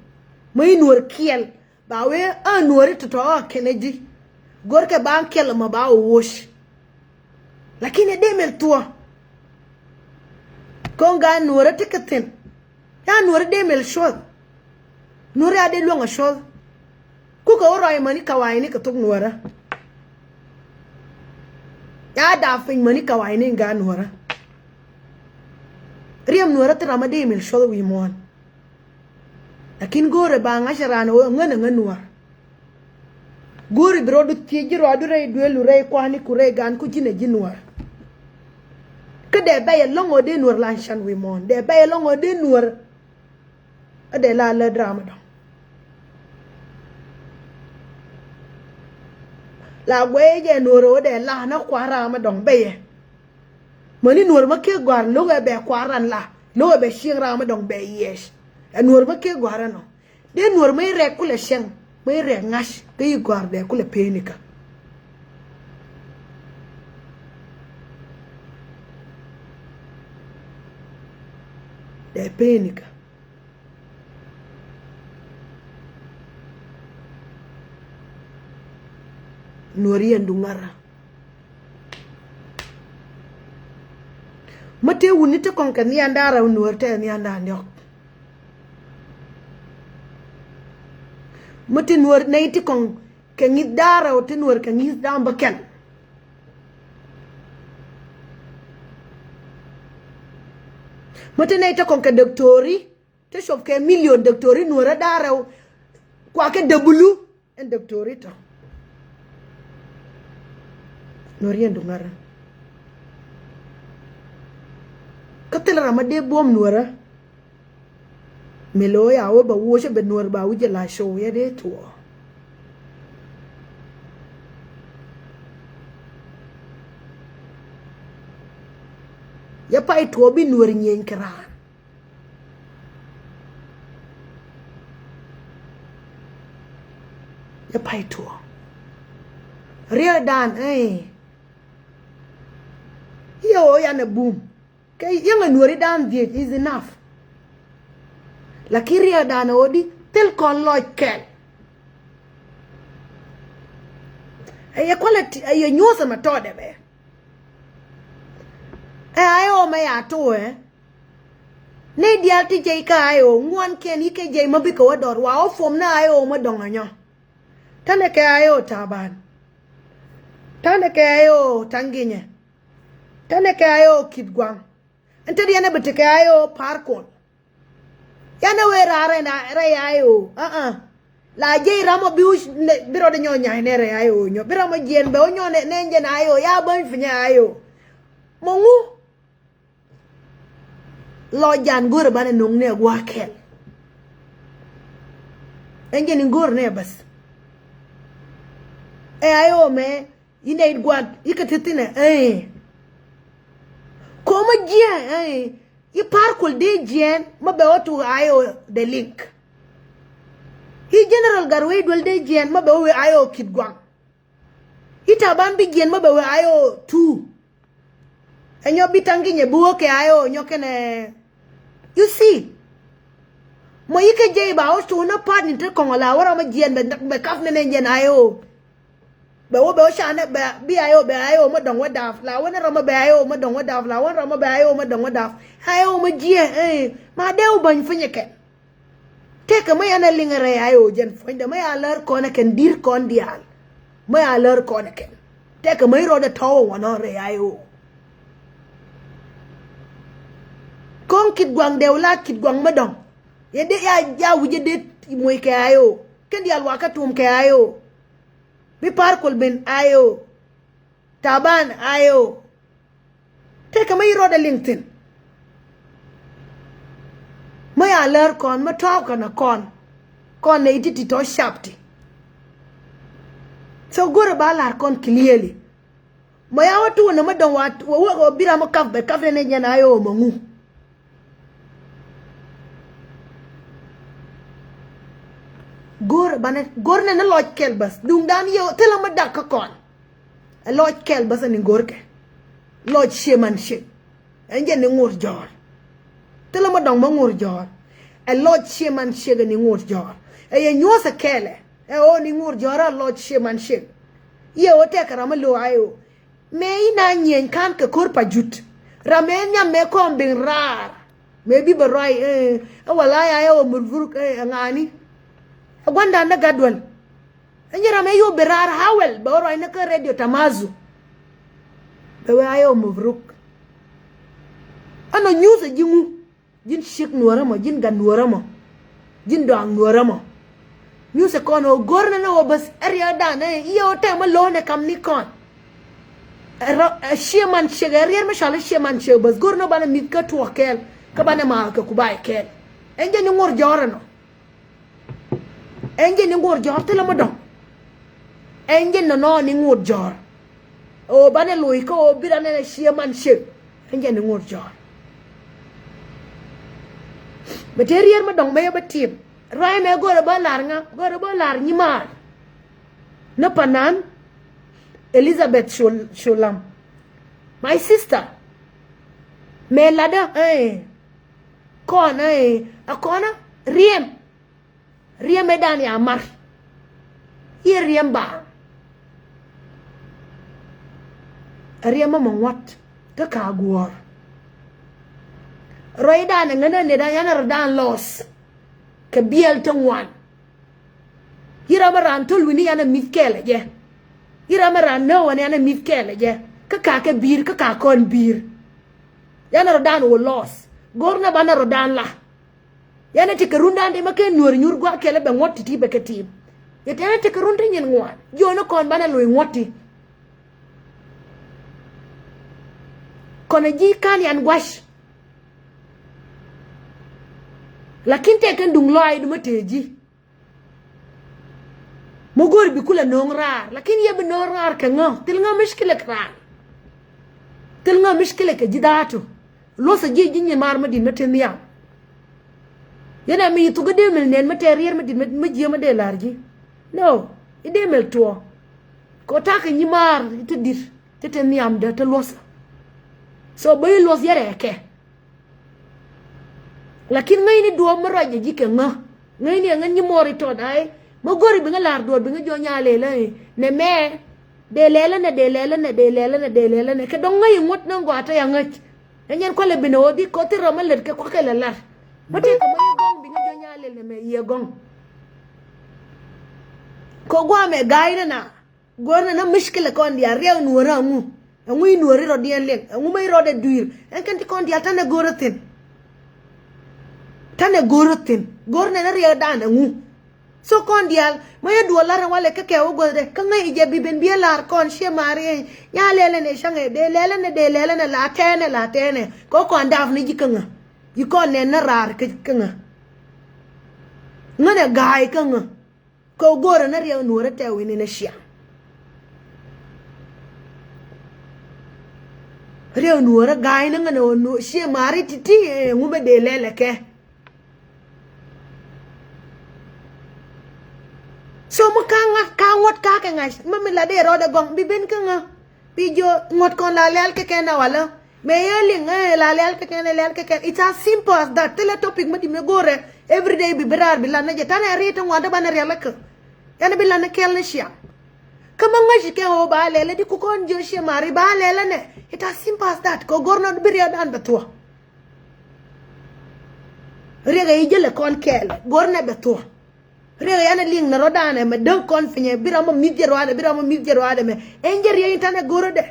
mɛ i̱ nuɔ̱ɔ̱r kiɛl. Ba wee a nuɔ̱ri tɔ̱tɔ̱ a kɛnɛ ji̱. Go̱rkɛ ba kɛl mɔ ba wä woc. Lakin ɛ dee mɛl thuɔ. Kɔn gaa nuɔ̱rä ti kɛ thi̱n. Ya nuɔ̱rä dee mɛl cuɔth. Nuɔ̱rä ya dee luäŋ a cuɔth. Kukɛ wä rɔy mäni kawayni kɛ thok nuɔ̱rä. Ya daap piny mäni kawayni gaa nuɔ̱rä. Riɛm nuɔ̱rä thil ram a dee mɛl cuɔth wi̱i̱ muɔ̱ɔ̱n. Lakin go̱o̱rɛ ba ŋa̱c raan ɣöö ŋän ɛ ŋän nuɔ̱ɔ̱r. Go̱o̱ri bi rɔɔdu thiec ji̱ rɔɔdu rɛy dueelu rɛy kua̱niku rɛy gaanku ji̱n ɛ ji̱ nuɔ̱ɔ̱r. Kä dee bɛy ɛlɔ̱ŋ ɣöö dee nuɔ̱ɔ̱r la can wi̱i̱ muɔ̱ɔ̱n dee bɛy ɛlɔ̱ŋ ɣöö dee nuɔ̱ɔ̱r. Ɛ dee la lät raam ɛ dɔ̱ŋ. La guɛy jɛ nuɔ̱ɔ̱r ɣöö dee la nä kua̱r raam ɛ dɔ̱ŋ bɛyɛ. Mäni nuɔ̱ɔ̱r mä kiɛ gɔ̱a̱r lo̱kɛ bɛ kua̱r ran la lo̱kɛ bɛ cieŋ raam ɛ dɔ̱ŋ bɛ yiɛc. Ɛ nuɔ̱ɔ̱r mä kiɛ gɔ̱a̱r ɛnɔ. Dee nuɔ̱ɔ̱r mä i̱ rɛk kulɛ cieŋ mä i̱ rɛk ŋa̱c kä i̱ gɔ̱a̱r dee kulɛ pee nikä. Dee pee nikä. Nuɔ̱ɔ̱r yɛn duŋ ŋa̱rä. Mä tëë wuni ti kɔŋ kɛ nhia̱a̱n da̱ŋ rɛw nuɔ̱ɔ̱r tɛɛ nhia̱a̱n da̱ŋ diɔ̱k. Mä ti nuɔ̱ɔ̱r nɛy ti kɔŋ kɛ ŋi̱th da̱ŋ rɛw ti nuɔ̱ɔ̱r kɛ ŋi̱th da̱ŋ bäkɛl. Mä ti nɛy ti kɔŋ kɛ dɔktori ti cop kɛ milion dɔktori nuɔ̱ɔ̱r da̱ŋ rɛw kua kɛ däbulu. Ɛn dɔktori tɔ. Nuɔ̱ɔ̱r yɛn duŋärä. Kä thil ram a dee buɔ̱m nuɔ̱ɔ̱rä. Mi lo̱o̱ ya wä ba wuɔ̱cä bɛ nuɔ̱ɔ̱r ba wi̱cɛ la show yɛ dee tuɔɔ. Yɛ pay tuɔɔ bi nuɔ̱ɔ̱r nyieny kɛ raan. Yɛ pay tuɔɔ. Riɛkdan, eh. I̱ ɣöö yan ɛ bum. Kɛ yäŋɛ nuɔ̱ɔ̱ridan dhiec is enough. Lakin riɛkdan ɛ ɣöö di thil kɔn lɔc kɛl. Ɛ yɛ quality, ɛ yɛ nyuɔ̱th ɛmɛ tɔɔdɛ bɛ. Ɛ ay ɣöö mɛ ya to̱ ɛ. Nɛy diaal ti jɛy kä ay ɣöö ŋuankiɛn i̱ kɛ jɛy mä bikɛ wä dɔr wa ɣä puɔm ni ay ɣöö mä dɔ̱ŋ anyɔ. Tɛnɛ kɛ ay ɣöö Taban. Tɛnɛ kɛ ay ɣöö Taŋginyɛ. Tɛnɛ kɛ ay ɣöö Kit Guaŋ. Ɛn te diɛn ɛ bi tekɛ ay ɣöö Par Kuɔl. Yan ɛ wee raar rɛy na rɛy ay ɣöö. Aa. La jiɛc ram ɔ bi wi̱c bi rɔɔdɛ nyɔ nya̱a̱c nɛ rɛy ay ɣöö nyɔ bi ram ɔ jiɛn bɛ wä nyɔ nɛ nɛ jɛn ay ɣöö ya bäny pinyɛ ay ɣöö. Mɔ ŋu. Lɔ jan go̱rɛ banɛ no̱ŋ nɛ gua̱a̱k kɛl. Ɛn jɛn in go̱rɛ nɛ bäth. Ɛ ay ɣöö mɛ. Inɛ it gua̱a̱k ikɛ thi̱thi̱nɛ ɛ. Ko̱mä jiɛ ɛ. I̱ Par Kuɔl dee jiɛn mä bɛ wä tuk ay ɣöö the link. I̱ General Gatwec Dual dee jiɛn mä bɛ wä wee ay ɣöö Kit Guaŋ. I̱ Taban bi jiɛn mä bɛ wee ay ɣöö two. Ɛ nyɔ bi Taŋginyɛ bi wä kɛ ay ɣöö nyɔ kɛnɛ. You see. Mɔ ikɛ jɛy ba wä tuk ni part ni te kɔŋ la wä ram ɛ jiɛn bɛ bɛ kap ni nɛ jɛn ay ɣöö. Bɛ wä bɛ wä canɛ bɛ bi ay ɣöö bɛ ay ɣöö mä dɔ̱ŋ wä dap la wä ni ram ɛ bɛ ay ɣöö mä dɔ̱ŋ wä dap la wä ni ram ɛ bɛ ay ɣöö mä dɔ̱ŋ wä dap. Ay ɣöö mä jiɛ ɛ ma dee wä bäny pinyɛ kɛn. Tëëkɛ mä yan ɛ liŋ rɛy ay ɣöö jɛn puɔ̱nydɛ mä ya lär kɔn ɛ kɛn di̱r kɔn diaal. Mä ya lär kɔn ɛ kɛn. Tëëkɛ mä i̱ rɔɔdɛ tɔ̱wä wanɔ rɛy ay ɣöö. Ko̱ŋ Kit Guaŋ dee wä la Kit Guaŋ mä dɔ̱ŋ. Yɛ dee ya ya wi̱c yɛ dee moc kɛ ay ɣöö kɛn diaal wakä tuum kɛ ay ɣöö. Bi Par Kuɔl ben ay ɣöö. Taban ay ɣöö. Tëëkɛ mä i̱ rɔɔdɛ liŋ thi̱n. Mä ya lär kɔn mä tɔ̱ɔ̱k kɛn ɛ kɔn. Kɔn nɛ i̱ ti ti tɔ̱ cap ti. So go̱rɛ ba la̱r kɔn clearly. Mä ya wä tuun nɛ mä dɔ̱ŋ wa wä wä bi ram mä kap bɛ kap nɛ nɛ jɛn ay ɣöö mä ŋu. Go̱r banɛ go̱r nɛ ni lɔc kɛl bäth duŋdan yɛ thilɛ mä dak kä kɔn. Ɛ lɔc kɛl bäth ni go̱r kɛ lɔc ciɛ man ciek. Ɛn jɛ ni ŋot jɔ̱ɔ̱r. Thilɛ mä dɔ̱ŋ mä ŋot jɔ̱ɔ̱r. Ɛ lɔc ciɛ man ciek ɛ ni ŋot jɔ̱ɔ̱r. Ɛ yɛ nyuɔ̱th ɛ kɛɛlɛ ɛ ɣöö ni ŋot jɔ̱ɔ̱r ɛ lɔc ciɛ man ciek. Yɛ ɣöö tɛkɛ ram mä lo̱o̱ ay ɣöö. Mëë inɛ nyieny ka̱n kɛ ko̱r pa jut. Ram mëë nhiam mëë kɔn ben raar. Mëë bi bɛ ruac ɛ wala ya ɛ wä murvuruk ɛ ŋa̱a̱ni. Ɛ gua̱ndan dä gat duel. Ɛ nyi ram ɛ yop ben raar hawɛl bɛ wä ruac ni kä radio tamazu. Bɛ wee a ɛ wä murvuruk. Ɛn ɔ nyuuth ɛ ji̱ ŋu. Ji̱n ciek nuɔ̱ɔ̱rä mɔ, ji̱n gat nuɔ̱ɔ̱rä mɔ, ji̱n dɔaŋ nuɔ̱ɔ̱rä mɔ. Nyuthɛ kɔn ɣöö go̱r nɛn ɣöö bäth ɛ riɛkdan ɛ i̱ ɣöö tɛm ɛ lo̱o̱n ɛ kam ni kɔn. Ɛ rɔ ɛ ciɛ man ciek ɛ riɛr mi cɔal ɛ ciɛ man ciek bäth go̱r nɔ banɛ mi̱th kä tuɔɔk kɛɛl kä banɛ ma̱a̱k kɛ kubaay kɛɛl. Ɛn jɛ ni ŋo̱r jɔ̱ɔ̱r ɛnɔ. Ɛn jɛ ni ŋo̱r jɔ̱ɔ̱r thilɛ mi dɔ̱ŋ. Ɛn jɛ nɔnɔ ni ŋo̱r jɔ̱ɔ̱r. Ɣöö banɛ loc kä ɣöö bi ran ɛn a ciɛ man ciek. Ɛn jɛ ni ŋo̱r jɔ̱ɔ̱r. Bɛ te riɛr mi dɔ̱ŋ mɛ yɛ bä tim. Ruac mɛ go̱rɛ bä la̱r ŋa, go̱rɛ bä la̱r nyimaar. Ni panan Elizabeth Shul-, Shulam. My sister. Mɛ latdä, eh. Kɔn, eh, a kɔn, a riɛm. Riɛm ëëdan ya mar. I̱ riɛm baaŋ. Riɛm mɔ mɔ ŋuɔ̱t kä ka guɔ̱ɔ̱r. Rɔydan ɛ ŋän ɛ nɛdan yan rɔdan lɔs. Kɛ biɛl ti ŋuan. I̱ ram ɛ ran thol wi̱ni yan ɛ mi̱th kɛɛl ɛ jɛ. I̱ ram ɛ ran nääwä ni yan ɛ mi̱th kɛɛl ɛ jɛ. Kä ka kɛ bi̱i̱r kä ka kɔn bi̱i̱r. Yan rɔdan wä lɔs. Go̱r nɛ banɛ rɔdan la. Yɛn ɛ ti kɛ rundan ti mɛ kɛ nuɔ̱ɔ̱r nyuur gua̱a̱k kɛl ɛ bɛ ŋuɔ̱t ti̱ti̱ bɛ kɛ ti̱i̱m. Yɛ tɛn ɛ ti kɛ run ti nyin ŋuan jiɔn ɛ kɔn banɛ lo̱c ŋuɔ̱t ti. Kɔn ɛ ji̱ ka̱n yan gua̱c. Lakin tɛk kɛn duŋ lɔaac dumä tëë ji̱. Mi go̱o̱ri bi kulɛ no̱o̱ŋ raar lakin yɛ bi no̱o̱ŋ raar kɛ ŋä? Thil ŋä mickilɛ kɛ raar. Thil ŋä mickilɛ kɛ ji̱ da̱a̱tu. Luɔ̱thɛ ji̱ ji̱ nyin maar mi di̱t mi te nhiam. Yɛn ɛ mi yi thuk i̱ dee mil nɛn mi tɛɛr riɛr mi di̱t mi jiääm mi dee la̱r ji̱. No, i̱ dee mil tuɔɔ. Kɛ ɣöö ta̱a̱ kɛ nyimaar ti di̱t ti te nhiamdä ti luɔ̱thä. So bä i̱ luɔ̱th yɛ rɛɛkɛ. Lakin ŋäcni duɔ̱ɔ̱p mi ruacɛ ji̱ kɛ ŋä. Ŋäcni ɛ ŋä nyimuɔɔr i̱ tɔt ay mi go̱ri bi ŋä la̱r duɔ̱ɔ̱r bi ŋä jiɔ nyalɛlä i̱ nɛmɛ. Dee lɛlä nɛ dee lɛlä nɛ dee lɛlä nɛ dee lɛlä nɛ kɛ dɔ̱ŋ ŋäc i̱ ŋuɔ̱t ni gɔaa te ya ŋäc. Ɛ nyɛn kualɛ binɛ ɣöö dhik kɔth ti rɔm ɛ lät kɛ kua̱kɛ lɛ lar. Mä tëëkɛ mä yɛ gɔ̱ŋ bi ŋä jiɔ nyalɛl nɛmɛ yɛ gɔ̱ŋ. Kɛ guamɛ ga̱a̱c nɛ na. Go̱rnɛ na mickilɛ kɔn diaal riɛk nuɔ̱ɔ̱rä ɛŋu? Ɛŋu i̱ nuɔ̱ɔ̱ri rɔ̱diɛn liŋ? Ɛŋu mä i̱ rɔ̱dɛ dui̱r? Ɛn kɛn ti kɔn diaal ta̱nɛ go̱rä thi̱n. Ta̱nɛ go̱rä thi̱n. Go̱rnɛ na riɛkdan ɛŋu? So kɔn diaal mä yɛ duɔl la̱r ɛn walɛ kä kɛ wä guäthdɛ kä ŋäc i̱ jɛ bi ben bi ɛ la̱r kɔn ciɛ ma̱a̱r i̱ nya lɛlɛ nɛ ca̱ŋɛ dee lɛlɛ nɛ dee lɛlɛ nɛ la tɛɛnɛ la tɛɛnɛ. Kɛ kɔn daap ni ji̱ kä ŋä? Ji̱ kɔn nɛn na raar kä ŋä? Ŋänɛ ga̱a̱c kä ŋä? Kɛ ɣöö go̱o̱rä ni riɛk nuɔ̱ɔ̱rä tɛ̈ wi̱ni ni ciaŋ. Riɛk nuɔ̱ɔ̱rä ga̱a̱c ni ŋän ɣöö nuɔ̱ɔ̱r ciɛ ma̱a̱ri ti̱ti̱ ɛŋu bä dee lɛl ɛ kɛ. So mi ka ŋa̱t ka ŋuɔ̱t ka kɛ ŋa̱c mi mi la dee rɔɔdɛ gɔ̱ŋ bi ben kä ŋä. Bi jiɔ ŋuɔ̱t kɔn la lɛl kɛ kɛn a walä. Mëë yɛ liŋ ɛ la lɛl kɛ kɛn ɛ lɛl kɛ kɛn. It's as simple as that. Thilɛ topic mi di mi go̱rɛ every day bi bi raar bi lan ni jɛ tanɛ riet ti ŋuan ti banɛ riɛl kä. Yɛn bi lan ni kɛl ni ciaŋ. Kä ma ŋäc kɛ ɣöö ba lɛl di ku kɔn jiɔ ciɛ mari ba lɛl nɛ. It's as simple as that. Kɛ go̱r nɔ bi riɛl dan bɛ thuɔ. Riɛk ɛ yi jälɛ kɔn kɛɛl go̱r nɛ bɛ thuɔ. Riɛk yɛn ɛ liŋ nɛ rɔ̱dan ɛmɛ däk kɔn piny ɛ bi ram ɔ mi̱th jɛ ruaadɛ bi ram ɔ mi̱th jɛ ruaadɛ mɛ. Ɛn jɛ riɛk in tanɛ go̱rädɛ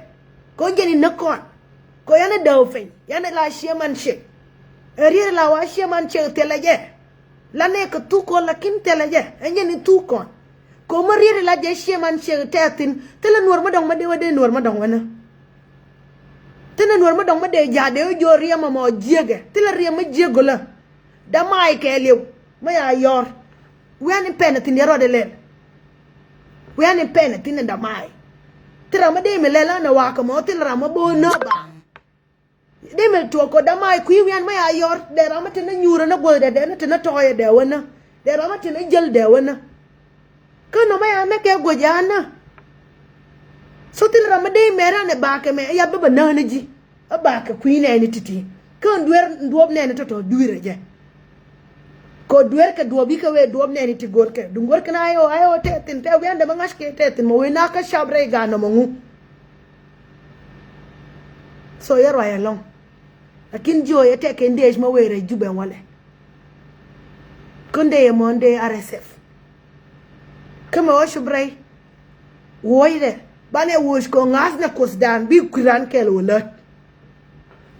kɛ ɣöö jɛn in näk kɔn. Kɛ ɣöö yɛn ɛ dääw piny yɛn ɛ la ciɛ man ciek. Ɛ riɛk la wa ciɛ man ciek thilɛ jɛ. La nɛ kɛ thuk kɔn lakin thilɛ jɛ ɛn jɛn in thuk kɔn. Kɛ ɣöö mä riɛk la jɛ ciɛ man ciek tɛth thi̱n thilɛ nuɔ̱ɔ̱r mä dɔ̱ŋ mä dee wä dee nuɔ̱ɔ̱r mä dɔ̱ŋ wä nä. Thilɛ nuɔ̱ɔ̱r mä dɔ̱ŋ mä dee ja̱a̱t dee wä jiɔ riɛm ɛmɔ jiäkɛ thilɛ riɛm mä jiäk go̱lä. Dämaay kɛɛliw mä ya yɔr. Wian in pɛn a thi̱n diɛ rɔɔdɛ lɛl. Wian in pɛn a thi̱n in dämaay. Thil ram mä dee mi lɛl an a wakä mɔ thil ram mä bo̱o̱n nä ba. Dee mi tuɔk kɔ dämaay kui̱ wian mä ya yɔr dee ram mä tin nä nyuurä nä guɔth dee dee nä tin nä tɔɔyɛ dee wä nä. Dee ram mä tin nä jäl dee wä nä. Kä nɔmɔ ya nä kɛ guɔc ya nä. So thil ram mi dee mɛr an ɛ bakɛ mɛ ya bä bä näk ni ji̱. Ɛ bakɛ kui̱ nɛɛni ti̱ti̱ kä duer duɔp nɛɛni tɔ̱tɔ̱ dui̱rɛ jɛ. Kɛ duer kɛ duɔp i̱ kɛ wee duɔp nɛɛni ti go̱rkɛ duŋ go̱rkɛ na ayɔ ayɔ tɛthin tɛ wiandɛ mi ŋa̱ckɛ tɛthin mɔ wee na kä cap rɛy gan nɔmɔ ŋu. So yɛ ruac ɛlɔ̱ŋ. Lakin jiö yɛ tɛk kɛ ndec mɔ wee rɛy Jubɛ walɛ. Kä ndec ɛmɔ ndec R S F. Kä mɛ wä cup rɛy wuɔcdɛ banɛ wuɔc kɛ ŋa̱th nɛ kuothdan bi kui̱ran kɛl wä lät.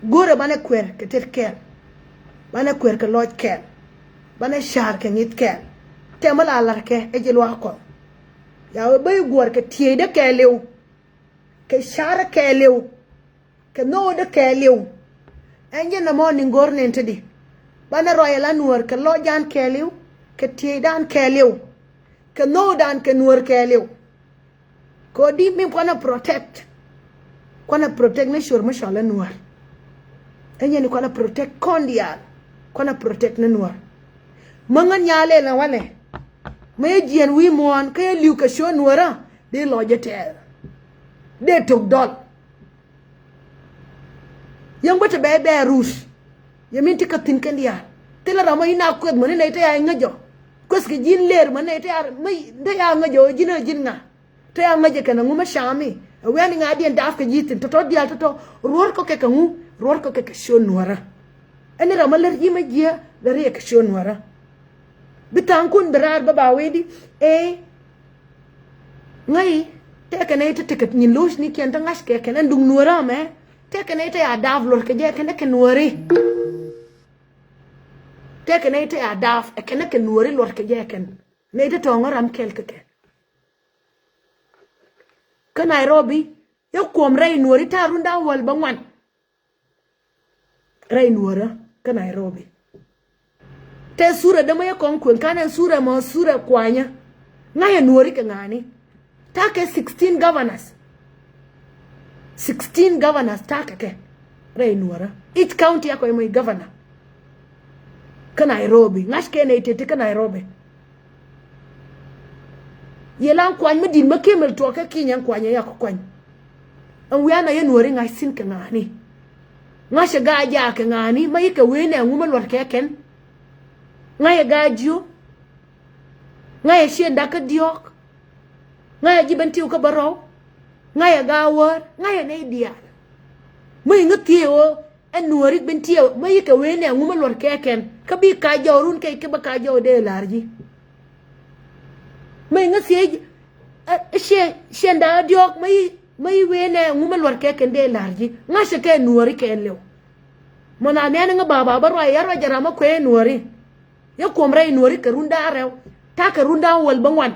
Go̱rɛ banɛ kuɛr kɛ tet kɛl. Banɛ kuɛr kɛ lɔc kɛl. Banɛ ca̱r kɛ ŋi̱th kɛl. Tɛmɛ la la̱rkɛ ɛ ji̱ luaak kɔn. Ya wee bä i̱ guɔ̱r kɛ tieydä kɛɛliw. Kɛ ca̱rä kɛɛliw. Kɛ nhöödä kɛɛliw. Ɛn jɛ nɔmɔ ni go̱r nin te di. Banɛ rɔy ala nuɔ̱ɔ̱r kɛ lɔcdan kɛɛliw. Kɛ tieydan kɛɛliw. Kɛ nhöödan kɛ nuɔ̱ɔ̱r kɛɛliw. Kɛ ɣöö di mi kuanɛ protect. Kuanɛ protect ni cuɔr mi cɔl ɛ nuɔ̱ɔ̱r. Ɛn jɛ ni kuanɛ protect kɔn diaal. Kuanɛ protect ni nuɔ̱ɔ̱r. Mäŋä nyalɛ na walɛ. Mä yɛ jiɛn wi̱i̱ muɔ̱ɔ̱n kä yɛ li̱w kɛ cuɔr nuɔ̱ɔ̱rä. Dee lɔc jɛ tɛɛth. Dee tok dɔl. Yɛn bä te bɛy bɛy rut. Yɛ min ti kä thi̱n kɛn diaal thilɛ ram mɔ in a kueth mäni nɛy te ya ŋäc jɔ. Kueth kɛ ji̱n lëër mäni nɛy te ya ŋäc jɔ ji̱n ɛ ji̱n ŋa. Te ya ŋäc jɛ kɛn ɛ ŋu mä cami ɛ wiani ŋa̱diɛn daap kɛ ji̱ thi̱n tɔ̱tɔ̱ diaal tɔ̱tɔ̱. Ruɔ̱r kɔ kɛ kɛ ŋu ruɔ̱r kɔ kɛ kɛ ciö nuɔ̱rä. Ɛn ram mä lär ji̱ mä jiɛ lär yɛ kɛ ciö nuɔ̱rä. Bi tha̱a̱ŋkun bi raar bä ba wee di ëë. Ŋäc tëëkɛ nɛy ti ticket nyin lo̱c ni kiɛn ti ŋa̱ckɛ kɛn ɛn duŋ nuɔ̱ɔ̱rä mɛ. Tëëkɛ nɛy ti a daap luɔr kɛ jɛ kɛn ɛ kɛ nuɔ̱ɔ̱ri. Tëëkɛ nɛy ti a daap ɛ kɛn ɛ kɛ nuɔ̱ɔ̱ri luɔr kɛ jɛ kɛn. Nɛy ti tɔ̱ɔ̱ŋ ram kɛl kɛ kɛn. Kä Nairobi yɛ kuɔm rɛy nuɔ̱ɔ̱ri ta̱a̱ run da̱a̱ wäl bä ŋuan. Rɛy nuɔ̱ɔ̱rä kä Nairobi. Tɛ sura dämä yɛ kɔŋ kueŋ kanɛ sura mɔ sura kuanyä. Ŋa̱cɛ nuɔ̱ɔ̱ri kɛ ŋa̱a̱ni. Ta̱a̱ kɛ sixteen governors. Sixteen governors ta̱a̱ kɛ kɛ. Rɛy nuɔ̱ɔ̱rä each county akɔ imɔ i governor. Kä Nairobi ŋa̱c kɛ nɛy teti kä Nairobi. Yɛ la ɛn kuany mi di̱t mi kemel tuɔɔk kä ki̱ny ɛn kuany ɛ yak kuany. Ɛn wi̱i̱ an a yɛ nuɔ̱ɔ̱ri ŋa̱c thi̱n kɛ ŋa̱a̱ni. Ŋa̱cɛ gaa jaak kɛ ŋa̱a̱ni ma yikɛ wee nɛ ŋu mi luɔt kɛ kɛn. Ŋa̱cɛ gaa jiö. Ŋa̱cɛ ciënda kä diɔ̱ɔ̱k. Ŋa̱cɛ ji̱ ben tiw kä bä rɔw. Ŋa̱cɛ gaa wäär. Ŋa̱cɛ nɛy diaal. Mi ŋä thiee ɣöö ɛn nuɔ̱ɔ̱ri ben tiee ma yikɛ wee nɛ ŋu mi luɔt kɛ kɛn. Kä bi kac jɔw run kɛ kɛ bä kac jɔw dee la̱r ji̱. Ma ŋä thiec ɛ ciɛ ciɛ da̱a̱ diɔ̱ɔ̱k ma yi ma yi wee nɛ ŋu ma luɔt kɛ kɛn dee la̱r ji̱. Ŋa̱cä kɛ nuɔ̱ɔ̱ri kɛn liw. Mɔ na nɛn ŋä baba bä ruac ya ruac jɛ ram ma kuɛ nuɔ̱ɔ̱ri. Yɛ kuɔm rɛy nuɔ̱ɔ̱ri kɛ run da̱a̱ rɛw ta̱a̱ kɛ run da̱a̱ wäl bä ŋuan.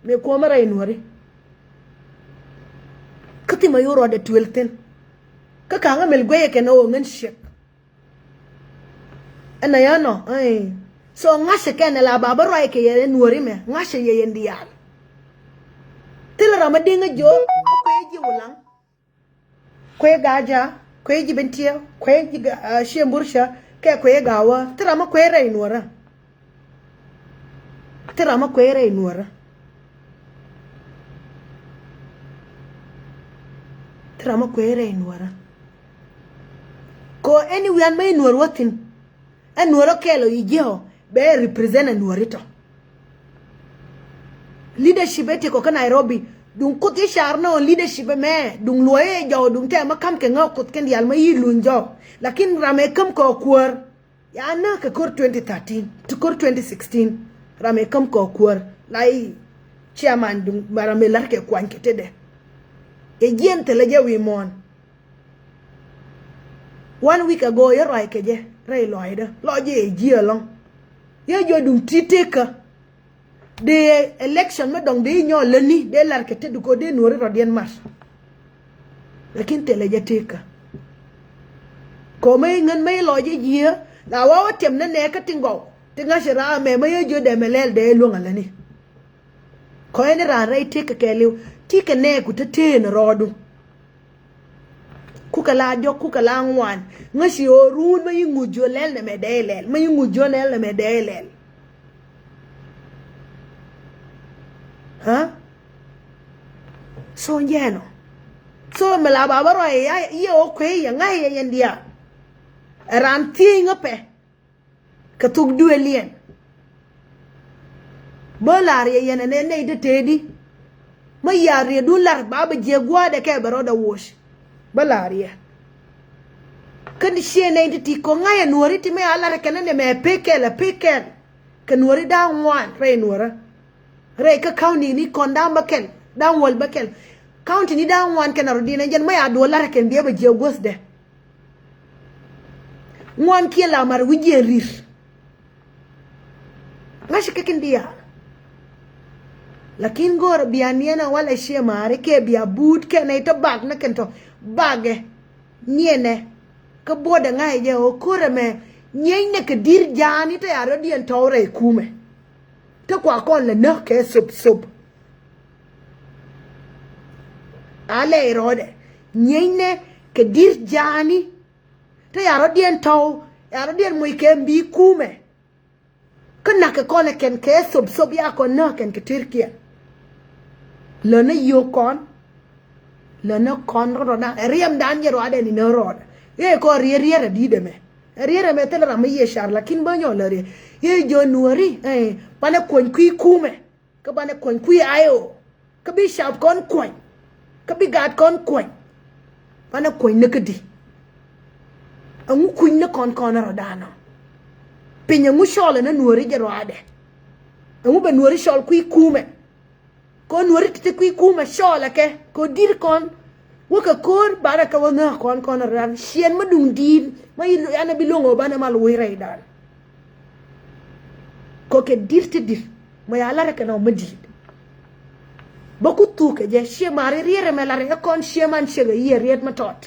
Mëë kuɔmä rɛy nuɔ̱ɔ̱ri. Kä thimɛ yu rɔɔdɛ tuël thi̱n. Kä ka̱ŋä mil guɛyɛ kɛn ɣöö ŋän ciek. Ɛn na yɛn ɔ. So ŋa̱cä kɛn ɛ la ba bä ruac kɛ yɛ nuɔ̱ɔ̱ri mɛ ŋa̱cä yɛ yɛn diaal. Thilɛ ram a di̱ŋä jiö kä kuɛ ji̱ wulaŋ. Kuɛ gaja kuɛ ji̱ ben tiɛ kuɛ ji̱ ciɛ mburcä kɛ kuɛ gawä thilɛ ram a kuɛ rɛy nuɔ̱ɔ̱rä. Thilɛ ram a kuɛ rɛy nuɔ̱ɔ̱rä. Thilɛ ram a kuɛ rɛy nuɔ̱ɔ̱rä. Kɛ ɣöö ɛn i̱ wian ma i̱ nuɔ̱ɔ̱r wä thi̱n. Ɛ nuɔ̱ɔ̱r ɔ kɛɛl ɔ i̱ jiɛ ɔ bɛ represent ɛ nuɔ̱ɔ̱r itɔ. Leadership ɛ ti kɔ kä Nairobi duŋ kuth i̱ car nɔ leadership ɛmɛ duŋ luɔy ɛ jɔw duŋ tɛmɛ ka̱m kɛ ŋä kuth kɛn diaal ma i̱ luny jɔw. Lakin ram ɛ käm kɛ ɔ kuäär. Ya nä kɛ kor twenty thirteen ti kor twenty sixteen. Ram ɛ käm kɛ ɔ kuäär la i̱ chairman duŋ ba ram ɛ la̱r kɛ kuany kɛ tetdɛ. Ɛ jiɛn thilɛ jɛ wi̱i̱ muɔ̱ɔ̱n. One week ago yɛ ruac kɛ jɛ rɛy lɔaacdä lɔc jɛ yɛ ji̱ ɛlɔ̱ŋ. Yɛ jɔ̱ duŋ ti tekä. Dee election mi dɔŋ dee nyɔɔl lätni dee lar kɛ tetdu kɛ dee nuɔ̱ɔ̱ri rɔ̱diɛn mat. Lakin thilɛ jɛ tekä. Kɛ ɣöö mä i̱ ŋän mä i̱ lɔc jɛ ji̱ la wa wä tiɛm nä nɛ kä ti gɔw ti ŋa̱c raam mɛ mä yɛ jiö dɛmɛ lɛl dee luäŋ a lätni. Kɔ ɛn raan rɛy tëk kɛ kɛɛliw ti kɛ nɛɛku te tëën rɔɔdu. Kukɛ la diɔk kukɛ la ŋuan ŋäci ɣöö ruun mä yi ŋuc jiö lɛl nɛ mɛ dɛy lɛl mä yi ŋuc jiö lɛl nɛ mɛ dɛy lɛl. Aa. So njɛɛnɔ. So mɛ la ba bä rɔy ya yɛ ɣöö kuey yɛ ŋa̱c yɛ yɛn diaal. Ɛ raan thiec ŋä pɛ. Kɛ thuk duëël yɛn. Bä la̱r yɛ yɛn ɛnɛ nɛy te tëëdi. Mä ya̱r yɛ dun la̱r ba bɛ jiɛ gua̱a̱dɛ kɛ bɛ rɔɔdɛ woc. Bä la̱r yɛ. Kä ni ciɛ nɛy ti ti kɔ ŋa̱c ɛ nuɔ̱ɔ̱ri ti mɛ a la̱r kɛn ɛnɛ mɛ pek kɛl ɛ pek kɛl. Kɛ nuɔ̱ɔ̱ri da̱a̱ ŋuan rɛy nuɔ̱ɔ̱rä. Rɛy kä county ni kɔn da̱a̱ bä kɛl da̱a̱ wäl bä kɛl. County ni da̱a̱ ŋuan kɛn a rɔ diɛn ɛ jɛn mä ya duɔ̱ɔ̱r la̱r kɛn biɛ bɛ jiɛ guäthdɛ. Ŋuan kiɛ la mar wi̱c jiɛn ri̱r. Ŋa̱c kɛ kɛn diaal. Lakin go̱o̱rä bia niɛn a walɛ ciɛ maari kɛ bia buut kɛ nɛy tɔ bak ni kɛn tɔ bakɛ. Niɛnɛ kä buɔdɛ ŋa̱c jɛ ɣöö ko̱rɛ mɛ nyieny nɛ kɛ di̱r ja̱a̱ni tɔ ya rɔ̱diɛn tɔw rɛy kumɛ. Te kua kɔn lɛ näk kɛ thop thop. A lɛy rɔɔdɛ nyieny nɛ kɛ di̱r ja̱a̱ni. Te ya rɔ̱diɛn tɔw ya rɔ̱diɛn moc kɛ mbi kumɛ. Kä na̱k kɛ kɔn ɛ kɛn kɛ thop thop ya kɔn näk kɛn kɛ terkiɛn. Länä yio̱o̱k kɔn. Länä kɔn rɔ̱dɔ̱dan ɛ riɛmdan jɛ rɔadɛ ni nä rɔɔdɛ. Yee kɔn rier rier ɛ di̱t ɛmɛ. Ɛ rier ɛmɛ thilɛ ram mi yiëë car lakin bä nyɔl ɛ rier. Yee jɔ̱ɔ̱n nuääri ɛ panɛ kuɔ̱ny kui̱ kumɛ. Kä banɛ kuɔ̱ny kui̱ ayɛ ɣöö kä bi cap kɔn kuɔ̱ny. Kä bi gaat kɔn kuɔ̱ny. Banɛ kuɔ̱ny ni kädi. Ɛŋu kui̱ny ni kɔn kɔn rɔ̱danɔ. Piny ɛŋu cɔl ɛn ɛ nuääri jɛ rɔadɛ. Ɛŋu bɛ nuääri cɔl kui̱ kumɛ. Kɛ ɣöö nuääri ti̱ti̱ kui̱ kumɛ cɔɔlɛ kɛ kɛ ɣöö di̱t kɔn. Wäkɛ ko̱o̱r banɛ kɛ wä nhääk kɔn kɔn rɛ̈n ciɛn mä duŋ di̱i̱t mä yi anɛ bi lo̱ŋ ɣöö banɛ mal woc rɛydan. Kɛ kɛ di̱t ti di̱t mä ya la̱rɛ kɛ nɔ mä di̱i̱t. Bä ku thuk kɛ jɛ ciɛ ma̱a̱ri riɛt ɛmɛ la̱rɛ ɛ kɔn ciɛ man ciɛ kɛ yiëë riɛt mä tɔt.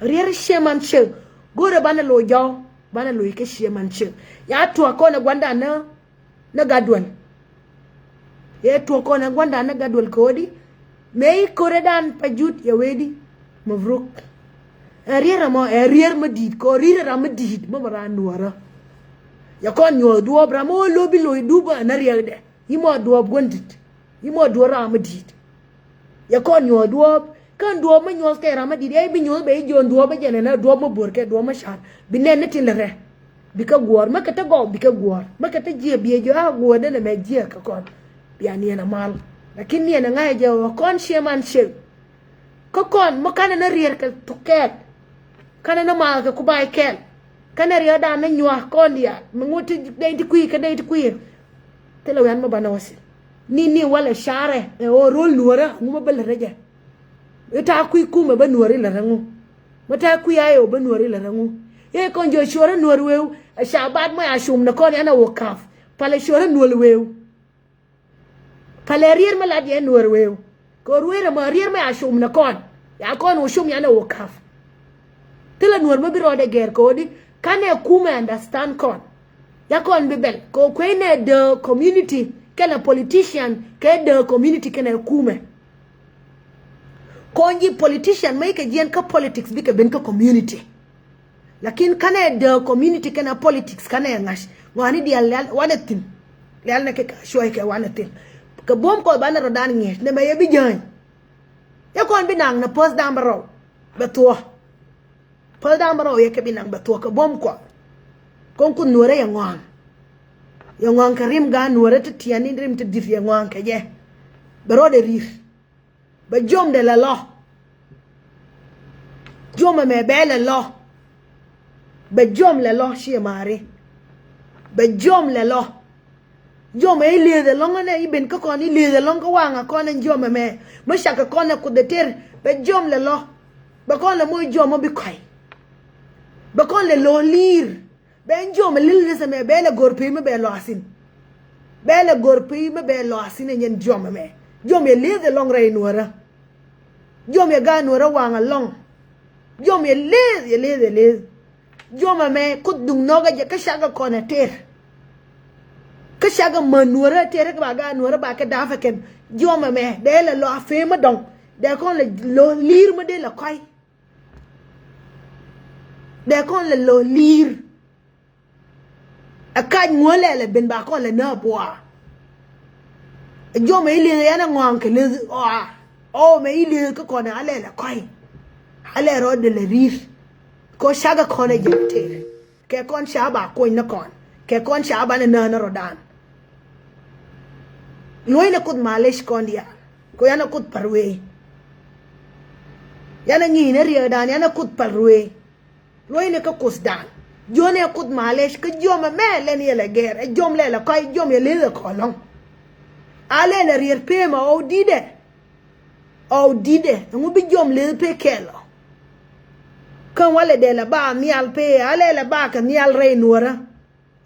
Riɛt ciɛ man ciɛ go̱rɛ banɛ loc jɔw banɛ loc kɛ ciɛ man ciɛ. Ya tuɔ̱k kɔn ɛ gua̱ndan nä. Ni gatduel. Yɛ tuɔk kɔn ɛ gua̱ndan ni gatduel ko̱di. Mëë i̱ ko̱rɛ dan pa jut yɛ wee di. Mabruk. Ɛ rier ɛmɔ ɛ rier mi di̱i̱t kɔ rier ram mi di̱i̱t mɔ mɔ ran nuɔrä. Yɛ kɔn nyuɔth duɔɔp ram mɔ lo̱ bi lo̱c dup ɛ na riɛkdɛ. I̱ mɔ duɔ̱ɔ̱p guändit. I̱ mɔ duɔ̱ɔ̱p ram mi di̱i̱t. Yɛ kɔn nyuɔ̱th duɔ̱ɔ̱p. Kän duɔ̱ɔ̱p mi nyuɔ̱th kɛ ram mi di̱i̱t. Yɛ i̱ bi nyuɔ̱th bɛ i̱ jiɔn duɔ̱ɔ̱p mi jɛn ɛn ɛ duɔ̱ɔ̱p mi buɔ̱r kɛ duɔ̱ɔ̱p mi car. Bi nɛn ni tin lɛ rɛ. Bikɛ guɔ̱ɔ̱r. Mɛ kɛ te gɔw bikɛ guɔ̱ɔ̱r. Mɛ kɛ te jiɛ biɛ jɔ a guɔ̱ɔ̱r denɛ mɛ jiɛ kɛ kɔn. Bia niɛn a mal. Lakin niɛn a ŋa̱c jɛ ɣöö kɔn ciɛ man ciɛ. Kä kɔn mi kanɛ ni riɛr kɛ thok kɛɛl. Kanɛ ni maal kɛ kubac kɛɛl. Kanɛ riɛrdan ni nyuak kɔn diaal mi ŋut ti deny ti kui̱ kä deny ti kui̱. Thilɛ wian mi banɛ wä thil ni ni walɛ carɛ ɛ ɣöö ro̱l nuɔrä ŋu mi bä lät rɛ jɛ. Mi ta̱a̱ kui̱ kumɛ bä nuɔri lät rɛ ŋu. Mi ta̱a̱ kui̱ ayɛ wä bä nuɔri lät rɛ ŋu. Yɛ kɔn jiɔ cuɔrä nuɔr weu ɛ ca bat mɔ ya cum ni kɔn yanɛ wä ka̱p. Palɛ cuɔrä nuɔr weu. Palɛ rier mi lat yɛ nuɔr weu. Kɛ ruer ɛmɔ rier mi a cum ni kɔn. Ya kɔn wä cum yanɛ wä ka̱p. Thilɛ nuɔr mi bi rɔɔdɛ gɛr kɛ wä di. Kanɛ kumɛ understand kɔn. Ya kɔn bi bɛl kɛ wä kuenɛ the community kɛnɛ politician kɛ the community kɛnɛ kumɛ. Kɔn ji̱ politician mi kɛ jiɛn kä politics bikɛ ben kä community. Lakin kanɛ the community kɛnɛ politics kanɛ ŋa̱c ŋɔaani diaal lial wanɛ thi̱n. Lial nɛ kɛ cuɔy kɛ wanɛ thi̱n. Kɛ buɔ̱m kɔth banɛ rɔ̱dan ŋi̱eec nɛ mɛ yɛ bi jäny. Yɛ kɔn bi naŋ nɛ päth da̱a̱m bä rɔw bɛ thuɔ̱. Päth da̱a̱m bä rɔw yɛ kɛ bi naŋ bɛ thuɔ̱ kɛ buɔ̱m kɔth. Kɔn kuth nuɔrɛ yɛ ŋɔaŋ. Yɛ ŋɔaŋ kɛ rim gaat nuɔrɛ ti tiɛni rim ti di̱t yɛ ŋɔaŋ kɛ jɛ. Bɛ rɔɔdɛ ri̱r. Bɛ jiɔmdɛ lɛ lɔ. Jiɔmɛ mɛ bɛ lɛ lɔ. Bɛ jiɔm lɛ lɔ ciɛ ma̱a̱ri. Bɛ jiɔm lɛ lɔ. Jiɔmɛ i̱ lëëth ɛlɔ̱ŋ ɛnɛ i̱ ben kä kɔn i̱ lëëth ɛlɔ̱ŋ kä waŋ a kɔn ɛn jiɔmɛ mɛ. Mi cakɛ kɔn ɛ kuoth ɛ tër bɛ jiɔm lɛ lɔ. Bɛ kɔn lɛ moc jiɔmɛ bi kɔ̱a̱c. Bɛ kɔn lɛ lo̱o̱ li̱i̱r. Bɛ jiɔmɛ lil ni sɛmɛ bɛ lɛ go̱r pey mi bɛ lɔ asin. Bɛ lɛ go̱r pey mi bɛ lɔ asin ɛ nyɛn jiɔmɛ mɛ. Jiɔmɛ lith ɛlɔŋ rɛy nuɔrä. Jiɔmɛ gaat nuɔrä waŋ ɛlɔŋ. Jiɔmɛ lith yɛ lith yɛ lith. Jiɔmɛ mɛ kuth duŋ nɔk ɛ jɛ kä cakɛ kɔn ɛ tër. Kä cakɛ män nuɔrä ɛ tër kä ba gaat nuɔrä ba kɛ da̱a̱p ɛ kɛn. Jiɔmɛ mɛ dee lɛ lɔ a pey mi dɔŋ dee kɔn lɛ lɔ li̱i̱r mi dee lɛ kɔ̱a̱c. Dee kɔn lɛ lo̱ li̱i̱r. Ɛ kac ŋuɔ̱lɛ lɛ ben ba kɔn lɛ nääp ɣɔaa. Ɛ jiɔmɛ i̱ lieth yɛn ɛ ŋɔaŋ kɛ leth ɣɔaa. Ɔ mɛ i̱ lieth kä kɔn ɛ alɛ lɛ kɔ̱a̱c. Alɛ rɔɔdɛ lɛ ri̱i̱r. Kɛ ɣöö cakɛ kɔn ɛ jɛn tëë. Kɛ kɔn ca ba kuɔny ni kɔn kɛ kɔn ca ba ni nään ni rɔ̱dan. Luɔ̱cnɛ kuoth malec kɔn diaal kɛ ɣöö yɛn ɛ kuoth päl ruëëc. Yɛn ɛ ŋi̱i̱c ni riɛkdan yɛn ɛ kuoth päl ruëëc. Luɔ̱cnɛ kä kuothdan. Jiɔnɛ kuoth malec kä jiɔmɛ mɛ lɛn yɛ lɛ gɛɛr ɛ jiɔm lɛ lɛ kɔ̱a̱c jiɔm yɛ leth ɛ kɔn lɔ̱ŋ. A lɛ lɛ riɛr pee mɛ ɣɔw di̱tdɛ. Ɣɔw di̱tdɛ ɛŋu bi jiɔm leth pee kɛɛl ɔ. Kä walɛ dee lɛ ba nhial pee a lɛ lɛ ba kɛ nhial rɛy nuɔrä.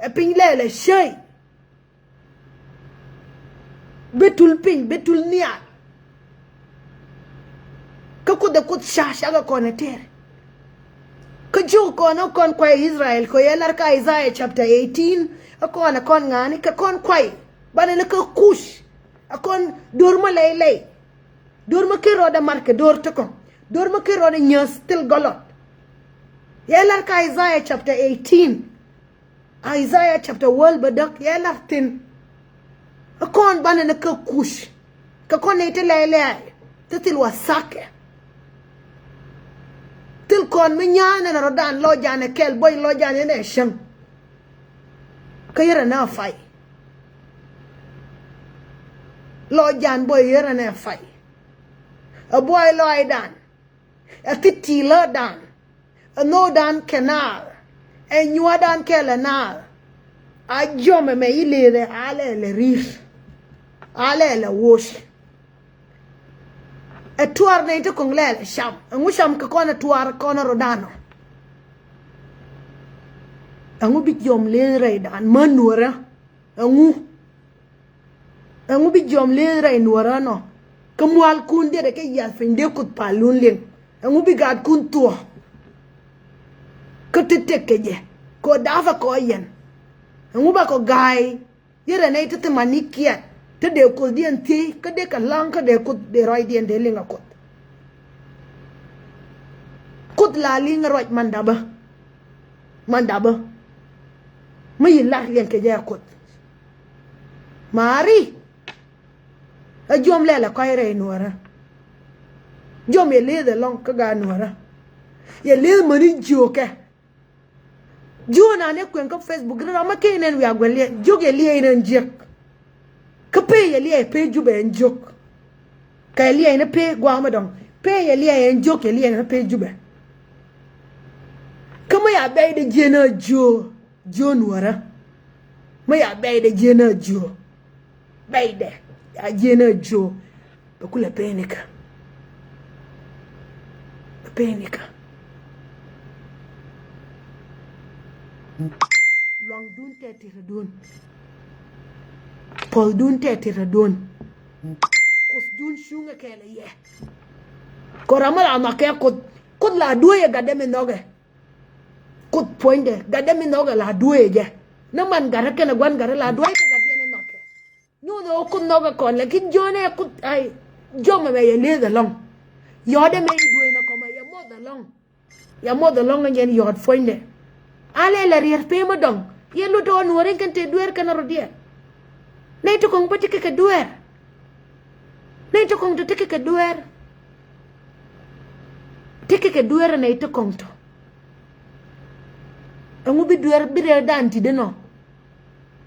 Ɛ piny lɛ lɛ cäy. Bi tul piny bi tul nhial. Kä kuoth ɛ kuoth ca cakɛ kɔn ɛ tɛr. Kä cuk kɔn ɛ kɔn kuay Israel kɛ yɛ lar kä Isaiah chapter eighteen. Ɛ kɔn ɛ kɔn ŋa̱a̱ni kɛ kɔn kuay banɛ ni kä Kuc. Ɛ kɔn do̱r mä lɛy lɛy. Do̱r mä ken rɔɔdɛ mat kɛ do̱r tekɔ. Do̱r mä ken rɔɔdɛ nyääth thil gɔlɔt. Yɛ lar kä Isaiah chapter eighteen. Isaiah chapter wäl bädäk yɛ lar thi̱n. Ɛ kɔn banɛ ni kä Kuc. Kɛ kɔn nɛy ti lɛy lɛy ti thil wa thakɛ. Thil kɔn mi nya̱a̱n ɛn rɔ̱dan lɔcdan ɛ kɛl buɔy lɔcdan ɛn ɛ cäŋ. Kä yärɛ nɛ a fay. Lɔcdan buɔy yärɛ nɛ a fay. Ɛ buɔy lɔcdan. Ɛ thi̱ti̱ lätdan. Ɛ nhökdan kɛ naath. Ɛ nyua̱a̱dan kɛl ɛ naath. A jiɔmɛ mɛ i̱ lëëthɛ a lɛ lɛ ri̱i̱r. A lɛ lɛ woc. Ɛ tuaar nɛy ti ko̱ŋ lɛl ɛ cam ɛŋu cam kɛ kɔn ɛ tuaar kɔn ɛ rɔ̱dan ɔ. Ɛŋu bi jiɔm lëëth rɛydan mä nuɔrä. Ɛŋu. Ɛŋu bi jiɔm lëëth rɛy nuɔrä nɔ. Kä mua̱lkun diɛt ɛ kɛ yiath piny dee kuoth palun liŋ. Ɛŋu bi gaatkun thuɔ̱k. Kä ti tëk kɛ jɛ kɛ ɣöö da̱a̱pɛ kɔ yɛn. Ɛŋu bakɔ ga̱a̱y. Yet ɛ nɛy ti thimani kiɛt ti dee kuothdiɛn thiec kä dee kɛ la̱ŋ kä dee kuoth dee ruacdiɛn dee liŋ ɛ kuoth. Kuoth la liŋ ɛ ruac mandapä. Mandapä mi yi lar liɛŋ kɛ jɛ ɛ kuoth. Mari. Ɛ jiɔm lɛl ɛ kɔc rɛy nuɔrä. Jiɔm yɛ leth ɛlɔŋ kä gaat nuɔrä. Yɛ leth mäni jiökɛ. Jiökɛ nan ɛ kuɛn kä Facebook ri ram ɛ kɛ nɛn wiak guɛl yɛ jiök yɛ liɛy nɛn jiäk. Kä pee yɛ liɛy pee Jubɛ ɛn jiök. Kɛ liɛy ni pee gua̱a̱k mi dɔ̱ŋ. Pee yɛ liɛy ɛn jiök yɛ liɛy ni pee Jubɛ. Kä mi ya bɛy dee jiɛn ɛ jiö jiö nuɔrä. Mi ya bɛy dee jiɛn ɛ jiö. Bɛydɛ ya jiɛn ɛ jiö. Bɛ kulɛ pee nikä. Bɛ pee nikä. Luaŋdun tɛ tirä duɔ̱n. Puɔ̱thdun tɛ tirä duɔ̱n. Kuothdun cuŋɛ kɛɛl ɛ yɛ. Kɔ ram mi la nhɔkɛ Kuoth. Kuoth la dueeyɛ gatdɛ mi nhɔkɛ. Kuoth puɔ̱nydɛ gatdɛ mi nhɔkɛ la dueeyɛ jɛ. Ni man gatdɛ kɛnɛ gua̱n gatdɛ la dueeyɛ kɛ gatdɛ ni nhɔkɛ. Nyuuth ɛ ɣöö Kuoth nhɔkɛ kɔn, lakin jiɔn ɛ Kuoth ay. Jiɔm ɛmɛ yɛ leth ɛlɔ̱ŋ. Yɔ̱ɔ̱t ɛmɛ i̱ dueec nɛ kɔmɛ yɛ moth ɛlɔ̱ŋ. Yɛ moth ɛlɔ̱ŋ ɛ nyɛn yɔ̱ɔ̱t puɔ̱nydɛ. A lɛl ɛ riɛr pee mi dɔ̱ŋ. Yɛ lut ɣɔn nuɔ̱ɔ̱r in kɛn te dueer kɛn rɔ diɛɛr. Nɛy ti kɔ̱ŋ bä ti kɛ kɛ dueer. Nɛy ti kɔ̱ŋ tɔ ti kɛ kɛ dueer. Ti kɛ kɛ dueer ɛ nɛy ti kɔ̱ŋ tɔ. Ɛŋu bi dueer bi rɛɛdan ti denɔ.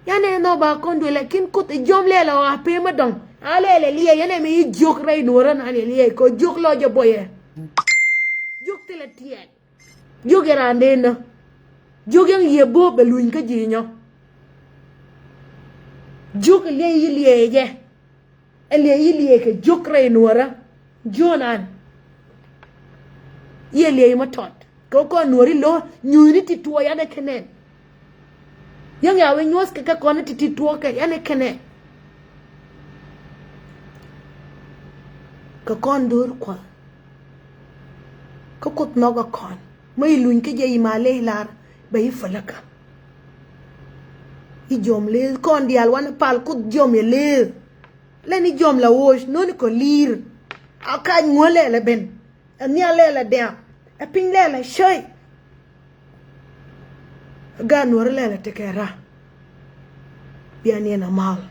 Yanɛ nhɔk ba kɔn duel lakin Kuoth ɛ jiɔm lɛl ɔ a pee mi dɔ̱ŋ. A lɛl ɛ liɛy yanɛ mi yi jiök rɛy nuɔrä nan ɛ liɛy kɛ jiök lɔc ɛ buɔyɛ. Jiök thilɛ tiɛɛl. Jiök ɛ raan dee nä. Jiök yɛn yiëë bo̱o̱p bɛ luny kä ji̱ nyɔ. Jiök ɛ liɛy yi liɛy jɛ. Ɛ liɛy yi liɛy kɛ jiök rɛy nuɔrä. Jiön an. Yiëë liɛy ma tɔt kɛ kɔn nuɔri lo̱ nyuuni ti tuɔɔk yanɛ kɛ nɛn. Yäŋ ya wee nyuɔ̱th kɛ kɛ kɔn ti ti tuɔɔk kɛ yanɛ kɛ nɛn. Kɛ kɔn do̱r kua̱r. Kä Kuoth nhɔk ɛ kɔn. Mä yi luny kä jɛ yi ma ley lar bɛ yi fäläkä. Yi jiɔm leth kɔn diaal wanɛ pal Kuoth jiɔm yɛ leth. Lɛn i̱ jiɔm la woc noni kɔ li̱i̱r. A kac ŋuä lɛl ɛ ben. Ɛ nhial lɛl ɛ dɛ̈ɛ̈m. Ɛ piny lɛl ɛ cäy. Ɛ gaat nuɔ̱ɔ̱ri lɛl ɛ tekɛ ra̱. Bia niɛn a mal.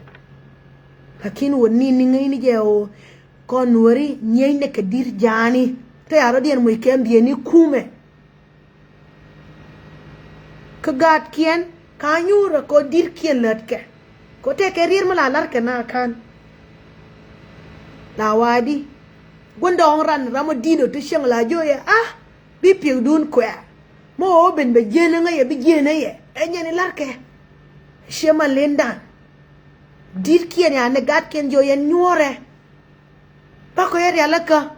Lakin wä ni̱n ni ŋäcni jɛ ɣöö kɔn nuɔ̱ɔ̱ri nyiecnɛ kɛ di̱t ja̱a̱ni. Te a rɔ̱diɛn moc kɛm bieyni kumɛ. Kä gaatkiɛn ka nyuurä kɔ di̱tkiɛn lätkɛ. Kɔ tëëkɛ riet mi la la̱rkɛ na ka̱n. La wa̱a̱di gua̱n dɔɔŋ ran ram ɔ di̱t ɔ ti cieŋ la jiö yɛ a bi piɛkdun kuɛ̈ɛ̈. Mi ɣöö ben bɛ jieen ŋäcɛ bi jieen ŋäcɛ ɛ nyɛn i̱ la̱rkɛ. Ciɛ man lendan di̱tkiɛn ya ni gaatkiɛn jiö yɛn nyuɔ̱ɔ̱rɛ. Bakɔ yɛ rialikä.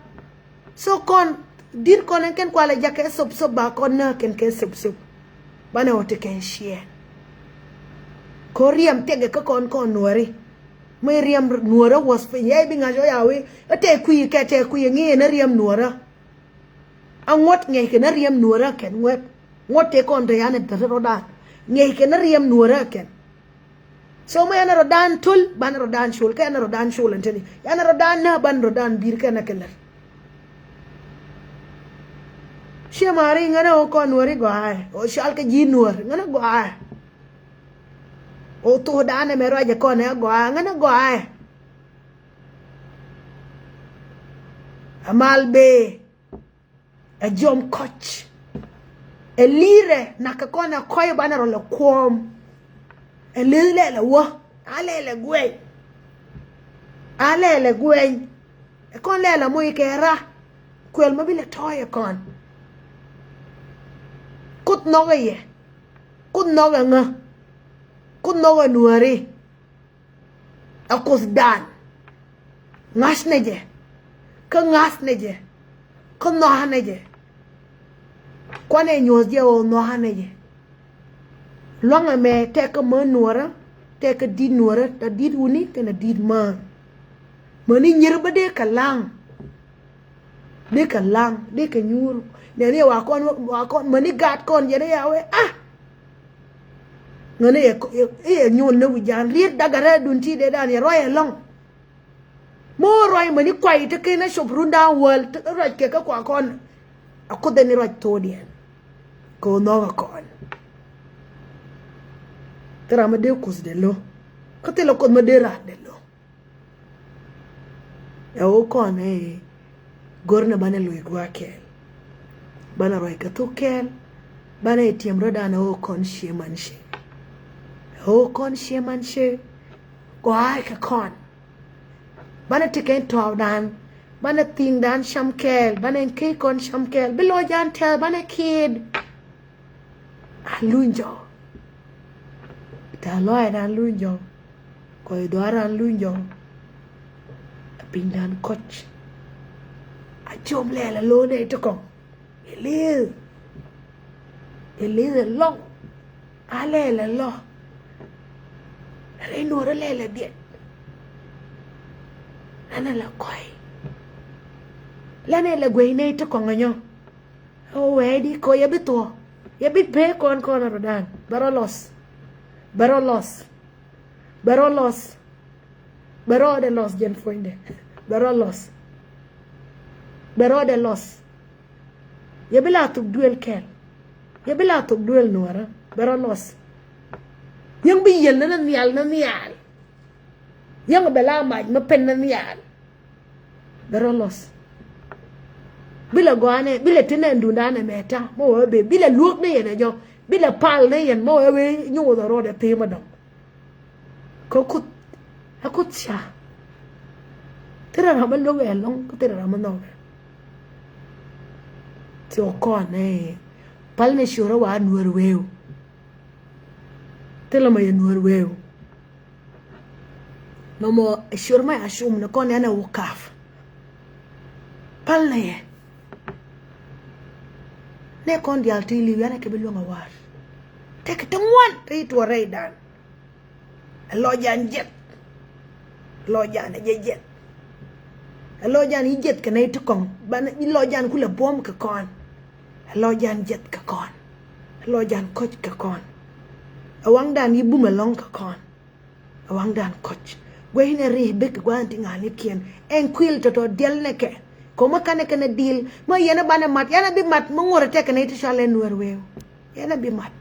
So kɔn di̱t kɔn ɛn kɛn kualɛ jakɛ sop sop ba kɔn nääk kɛn kɛ sop sop. Banɛ wä ti kɛn ciɛ. Kɔ riɛm tɛkɛ kä kɔn kɔn nuɔri. Mi riɛm nuɔrä wäth piny yɛ bi ŋa̱c ɔ ya wi̱i̱ ɛ tɛk kui̱ kɛ tɛk kui̱ ŋi̱i̱ ɛn ɛ riɛm nuɔrä. A ŋuɔ̱t ŋiɛckɛ ni riɛm nuɔrä kɛn ŋuɛt. Ŋuɔ̱t tëë kɔn te yan ɛ te rɔ̱dan ŋiɛckɛ ni riɛm nuɔrä kɛn. So mi yan a rɔ̱dan töl ban a rɔ̱dan col kɛ yan a rɔ̱dan col ɛn teni yan a rɔ̱dan nä ban rɔ̱dan bi̱i̱r kɛn a kɛ lär. Ciɛ mari ŋänä ɣä kɔn nuɔri gɔaaɛ ɣä cal kɛ ji̱ nuɔr ŋänä gɔaaɛ. Ɣä thokdan ɛmɛ ruacɛ kɔn ɛ gɔaaɛ ŋänä gɔaaɛ. Amal bee. Ɛ jiɔm kɔc. Ɛ li̱i̱rɛ nak kɛ kɔn ɛ kɔc banɛ rɔ lɛ kuɔɔm. Ɛ leth lɛl ɛ wä a lɛl ɛ guɛny. A lɛl ɛ guɛny. Ɛ kɔn lɛl ɛ moc kɛ ra. Kuɛl ma bi lɛ tɔ̱ɔ̱c ɛ kɔn. Kuoth nhɔk ɛ yɛ. Kuoth nhɔk ɛ ŋä. Kuoth nhɔk ɛ nuääri. Ɛ Kuothdan. Ŋa̱cnɛ jɛ. Kä ŋa̱thnɛ jɛ. Kä nhɔa̱a̱nɛ jɛ. Kuanɛ nyuɔ̱th jɛ ɣöö nhɔa̱a̱nɛ jɛ. Lua̱ŋ ɛmɛ tɛk kä män nuɔ̱ɔ̱rä tɛk kä di̱t nuɔ̱ɔ̱rä tɛ di̱t wuni kɛnɛ di̱t män. Mäni nyir bä dee kɛ la̱ŋ. Dee kɛ la̱ŋ dee kɛ nyuur. Nɛni ɛ wa kɔn wa kɔn mäni gaat kɔn jɛn ɛ ya wee a. Ŋäni ɛ ɛ nyuur ni wi̱c jan riet dagarɛ dun ti dee dan yɛ ruac ɛlɔ̱ŋ. Mi wä ruac mäni kuay ti ken a cop rundan wäl ti ruac kɛ kä kua kɔn. A kuoth ɛn i̱ ruac thokdiɛn. Kɛ ɣöö nhɔk a kɔn. Thil ram mi dee kuth dee lo̱. Kä thilɛ Kuoth ma dee raan dee lo̱ŋ. Ɛ ɣöö kɔn ɛ go̱r ni banɛ lo̱c gua̱a̱th kɛɛl. Banɛ ruac kɛ thuk kɛɛl. Banɛ tiɛm rɔ̱dan ɛ ɣöö kɔn cie man cie. Ɛ ɣöö kɔn cie man cie. Gɔaa kɛ kɔn. Banɛ ti kɛn tɔɔpdan. Banɛ thi̱i̱ŋdan cam kɛɛl. Banɛ key kɔn cam kɛɛl. Bi lɔcdan tɛth banɛ kiɛt. A luny jɔk. Tɛ̈th lɔaacdan luny jɔk. Kɔc dhuaaran luny jɔk. A pinydan kɔc. A com lɛl a lo̱ nɛy ti kɔŋ. Ɛ li̱th. Ɛ li̱th ɛ lɔŋ. A lɛl ɛ lɔ. Rɛy nuɔ̱ɔ̱r ɛ lɛl ɛ biɛt. Ɛn ɛ la kɔc. Lɛn ɛ la guey nɛy ti kɔŋ ɛ nyɔ. Ɛ wee di kɔ yɛ bi thuɔ̱k. Yɛ bi pee kɔn kɔn rɔ̱dan. Bɛ rɔ lɔs. Bɛ rɔ lɔs. Bɛ rɔ lɔs. Bɛ rɔɔdɛ lɔs jɛn puɔ̱nydɛ. Bɛ rɔ lɔs. Bɛ rɔɔdɛ lɔs. Yɛ bi la thuk duël kɛl. Yɛ bi la thuk duël nuɔrä. Bɛ rɔ lɔs. Yäŋ bi yiël ni na nhial na nhial. Yäŋ bɛ la mac mi pen na nhial. Bɛ rɔ lɔs. Bi la gɔaa nɛ, bi la ti nɛn duundan ɛmɛ ta̱ mɔ wee ben, bi la luäk ni yɛn ɛ jɔk, bi la pal ni yɛn mɔ wee ben nyuuth ɛ rɔɔdɛ pee mɔ dɔ̱ŋ. Kä Kuoth, ɛ Kuoth ca. Thilɛ ram mi lo̱k ɛ lɔ̱ŋ, kä thilɛ ram mi nhɔk ɛ. Thok kɔn ɛ pal ni ciötdä wa Nuäär wëë. Thilɛ mɔ yɛ Nuäär wëë. Nɔmɔ ɛ ciöt mɔ a cum ni kɔn ɛn ɛ wä kap. Pal ni yɛ. Nɛ kɔn diaal ti li̱w yan ɛ kɛ bi luäŋ a war. Tekɛ ti ŋuan ti tuɔɔk rɛydan. Ɛ lɔcdan jiɛth. Lɔcdan ɛ jɛ jiɛth. Ɛ lɔcdan i̱ jiɛth kɛ nɛy ti kɔŋ. Banɛ i̱ lɔcdan kulɛ buɔ̱m kɛ kɔn. Ɛ lɔcdan jiɛth kɛ kɔn. Ɛ lɔcdan kɔ̱c kɛ kɔn. Ɛ waŋdan i̱ bum ɛlɔ̱ŋ kɛ kɔn. Ɛ waŋdan kɔ̱c. Guɛcnɛ ri̱i̱ bek gua̱a̱n ti ŋa̱a̱nikiɛn. Ɛn kuil tɔ̱tɔ̱ diɛl nɛ kɛ. Kɔmä kanɛ kɛnɛ dil. Mä yɛn ɛ banɛ mat. Yɛn ɛ bi mat. Mä ŋuɔ̱rɛ tɛk kɛ nɛy ti cɔal ɛ Nuäär wëë. Yɛn ɛ bi mat.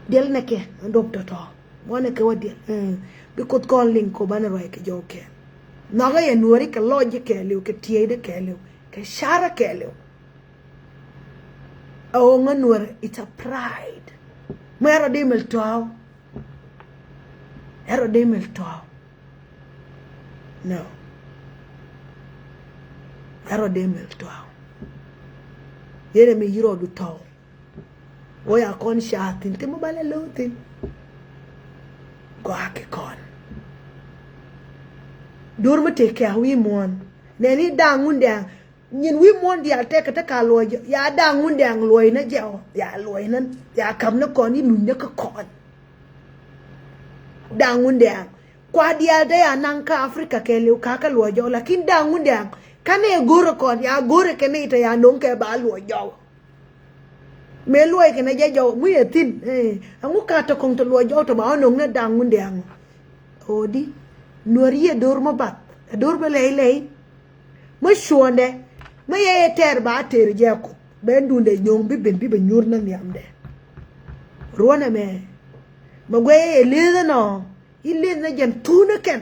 Diɛl nɛ kɛ. Dop tɔ̱tɔ̱. Muɔ̱nɛ kɛ wä diɛl. Mm. Bi Kuoth kɔn liŋ kɔ banɛ ruac kɛ jɔw kɛɛl. Nhɔkä yɛ Nuääri kɛ lɔc ji̱ kɛɛliw, kɛ tieydi kɛɛliw, kɛ carä kɛɛliw. Ɛ ɣöö ŋä Nuäär, it's a pride. Mɛ rɔ di mil tɔ̱a̱w. Ɛ rɔ di mil tɔ̱a̱w. No. Ɛ rɔ di mil tɔ̱a̱w. Yɛn ɛ mi yi rɔɔdu tɔ̱a̱w. Wä ya kɔn ca thi̱n ti mi balɛ lo̱w thi̱n. Gɔaa kɛ kɔn. Duɔ̱r mi tëë kɛ a wi̱i̱ muɔ̱ɔ̱n. Nɛni da̱a̱ŋ wun dɛ̈ɛ̈ŋ. Nyin wi̱i̱ muɔ̱ɔ̱n diaal tɛkɛ te ka luɔc jɔw. Ya da̱a̱ŋ wun dɛ̈ɛ̈ŋ luɔc ni jɛ ɔ. Ya luɔc ni. Ya ka̱m ni kɔn i̱ luny ni kä kɔn. Da̱a̱ŋ wun dɛ̈ɛ̈ŋ. Kua diaal te ya naŋ kä Africa kɛɛliw ka̱ kä luɔc jɔw. Lakin da̱a̱ŋ wun dɛ̈ɛ̈ŋ. Ka̱n ɛ go̱rɛ kɔn. Ya go̱rɛ kɛ ni te ya no̱o̱ŋ kɛ ba luɔc jɔw. Mëë luɔc kɛnɛ jɛ jɔw mi yɛ thi̱n, eh, ɛŋu ka tɔ kɔŋ tɔ luɔc jɔw tɔ ba ɣän nöŋ ni da̱ŋ wundɛ aŋu. Ɣöö di Nuäär yiëë do̱r mi bath, ɛ do̱r mi lɛy lɛy. Mi cuɔ̱ndɛ mi yɛ yɛ tɛɛr ba tëër jɛ Kuoth ben duundɛ nyo̱o̱ŋ bi ben bi bɛ nyuur ni nhiamdɛ. Ruɔ̱n ɛmɛ mɛ guɛy yɛ leth ɛnɔ. I̱ lith ni jɛn thunä kɛn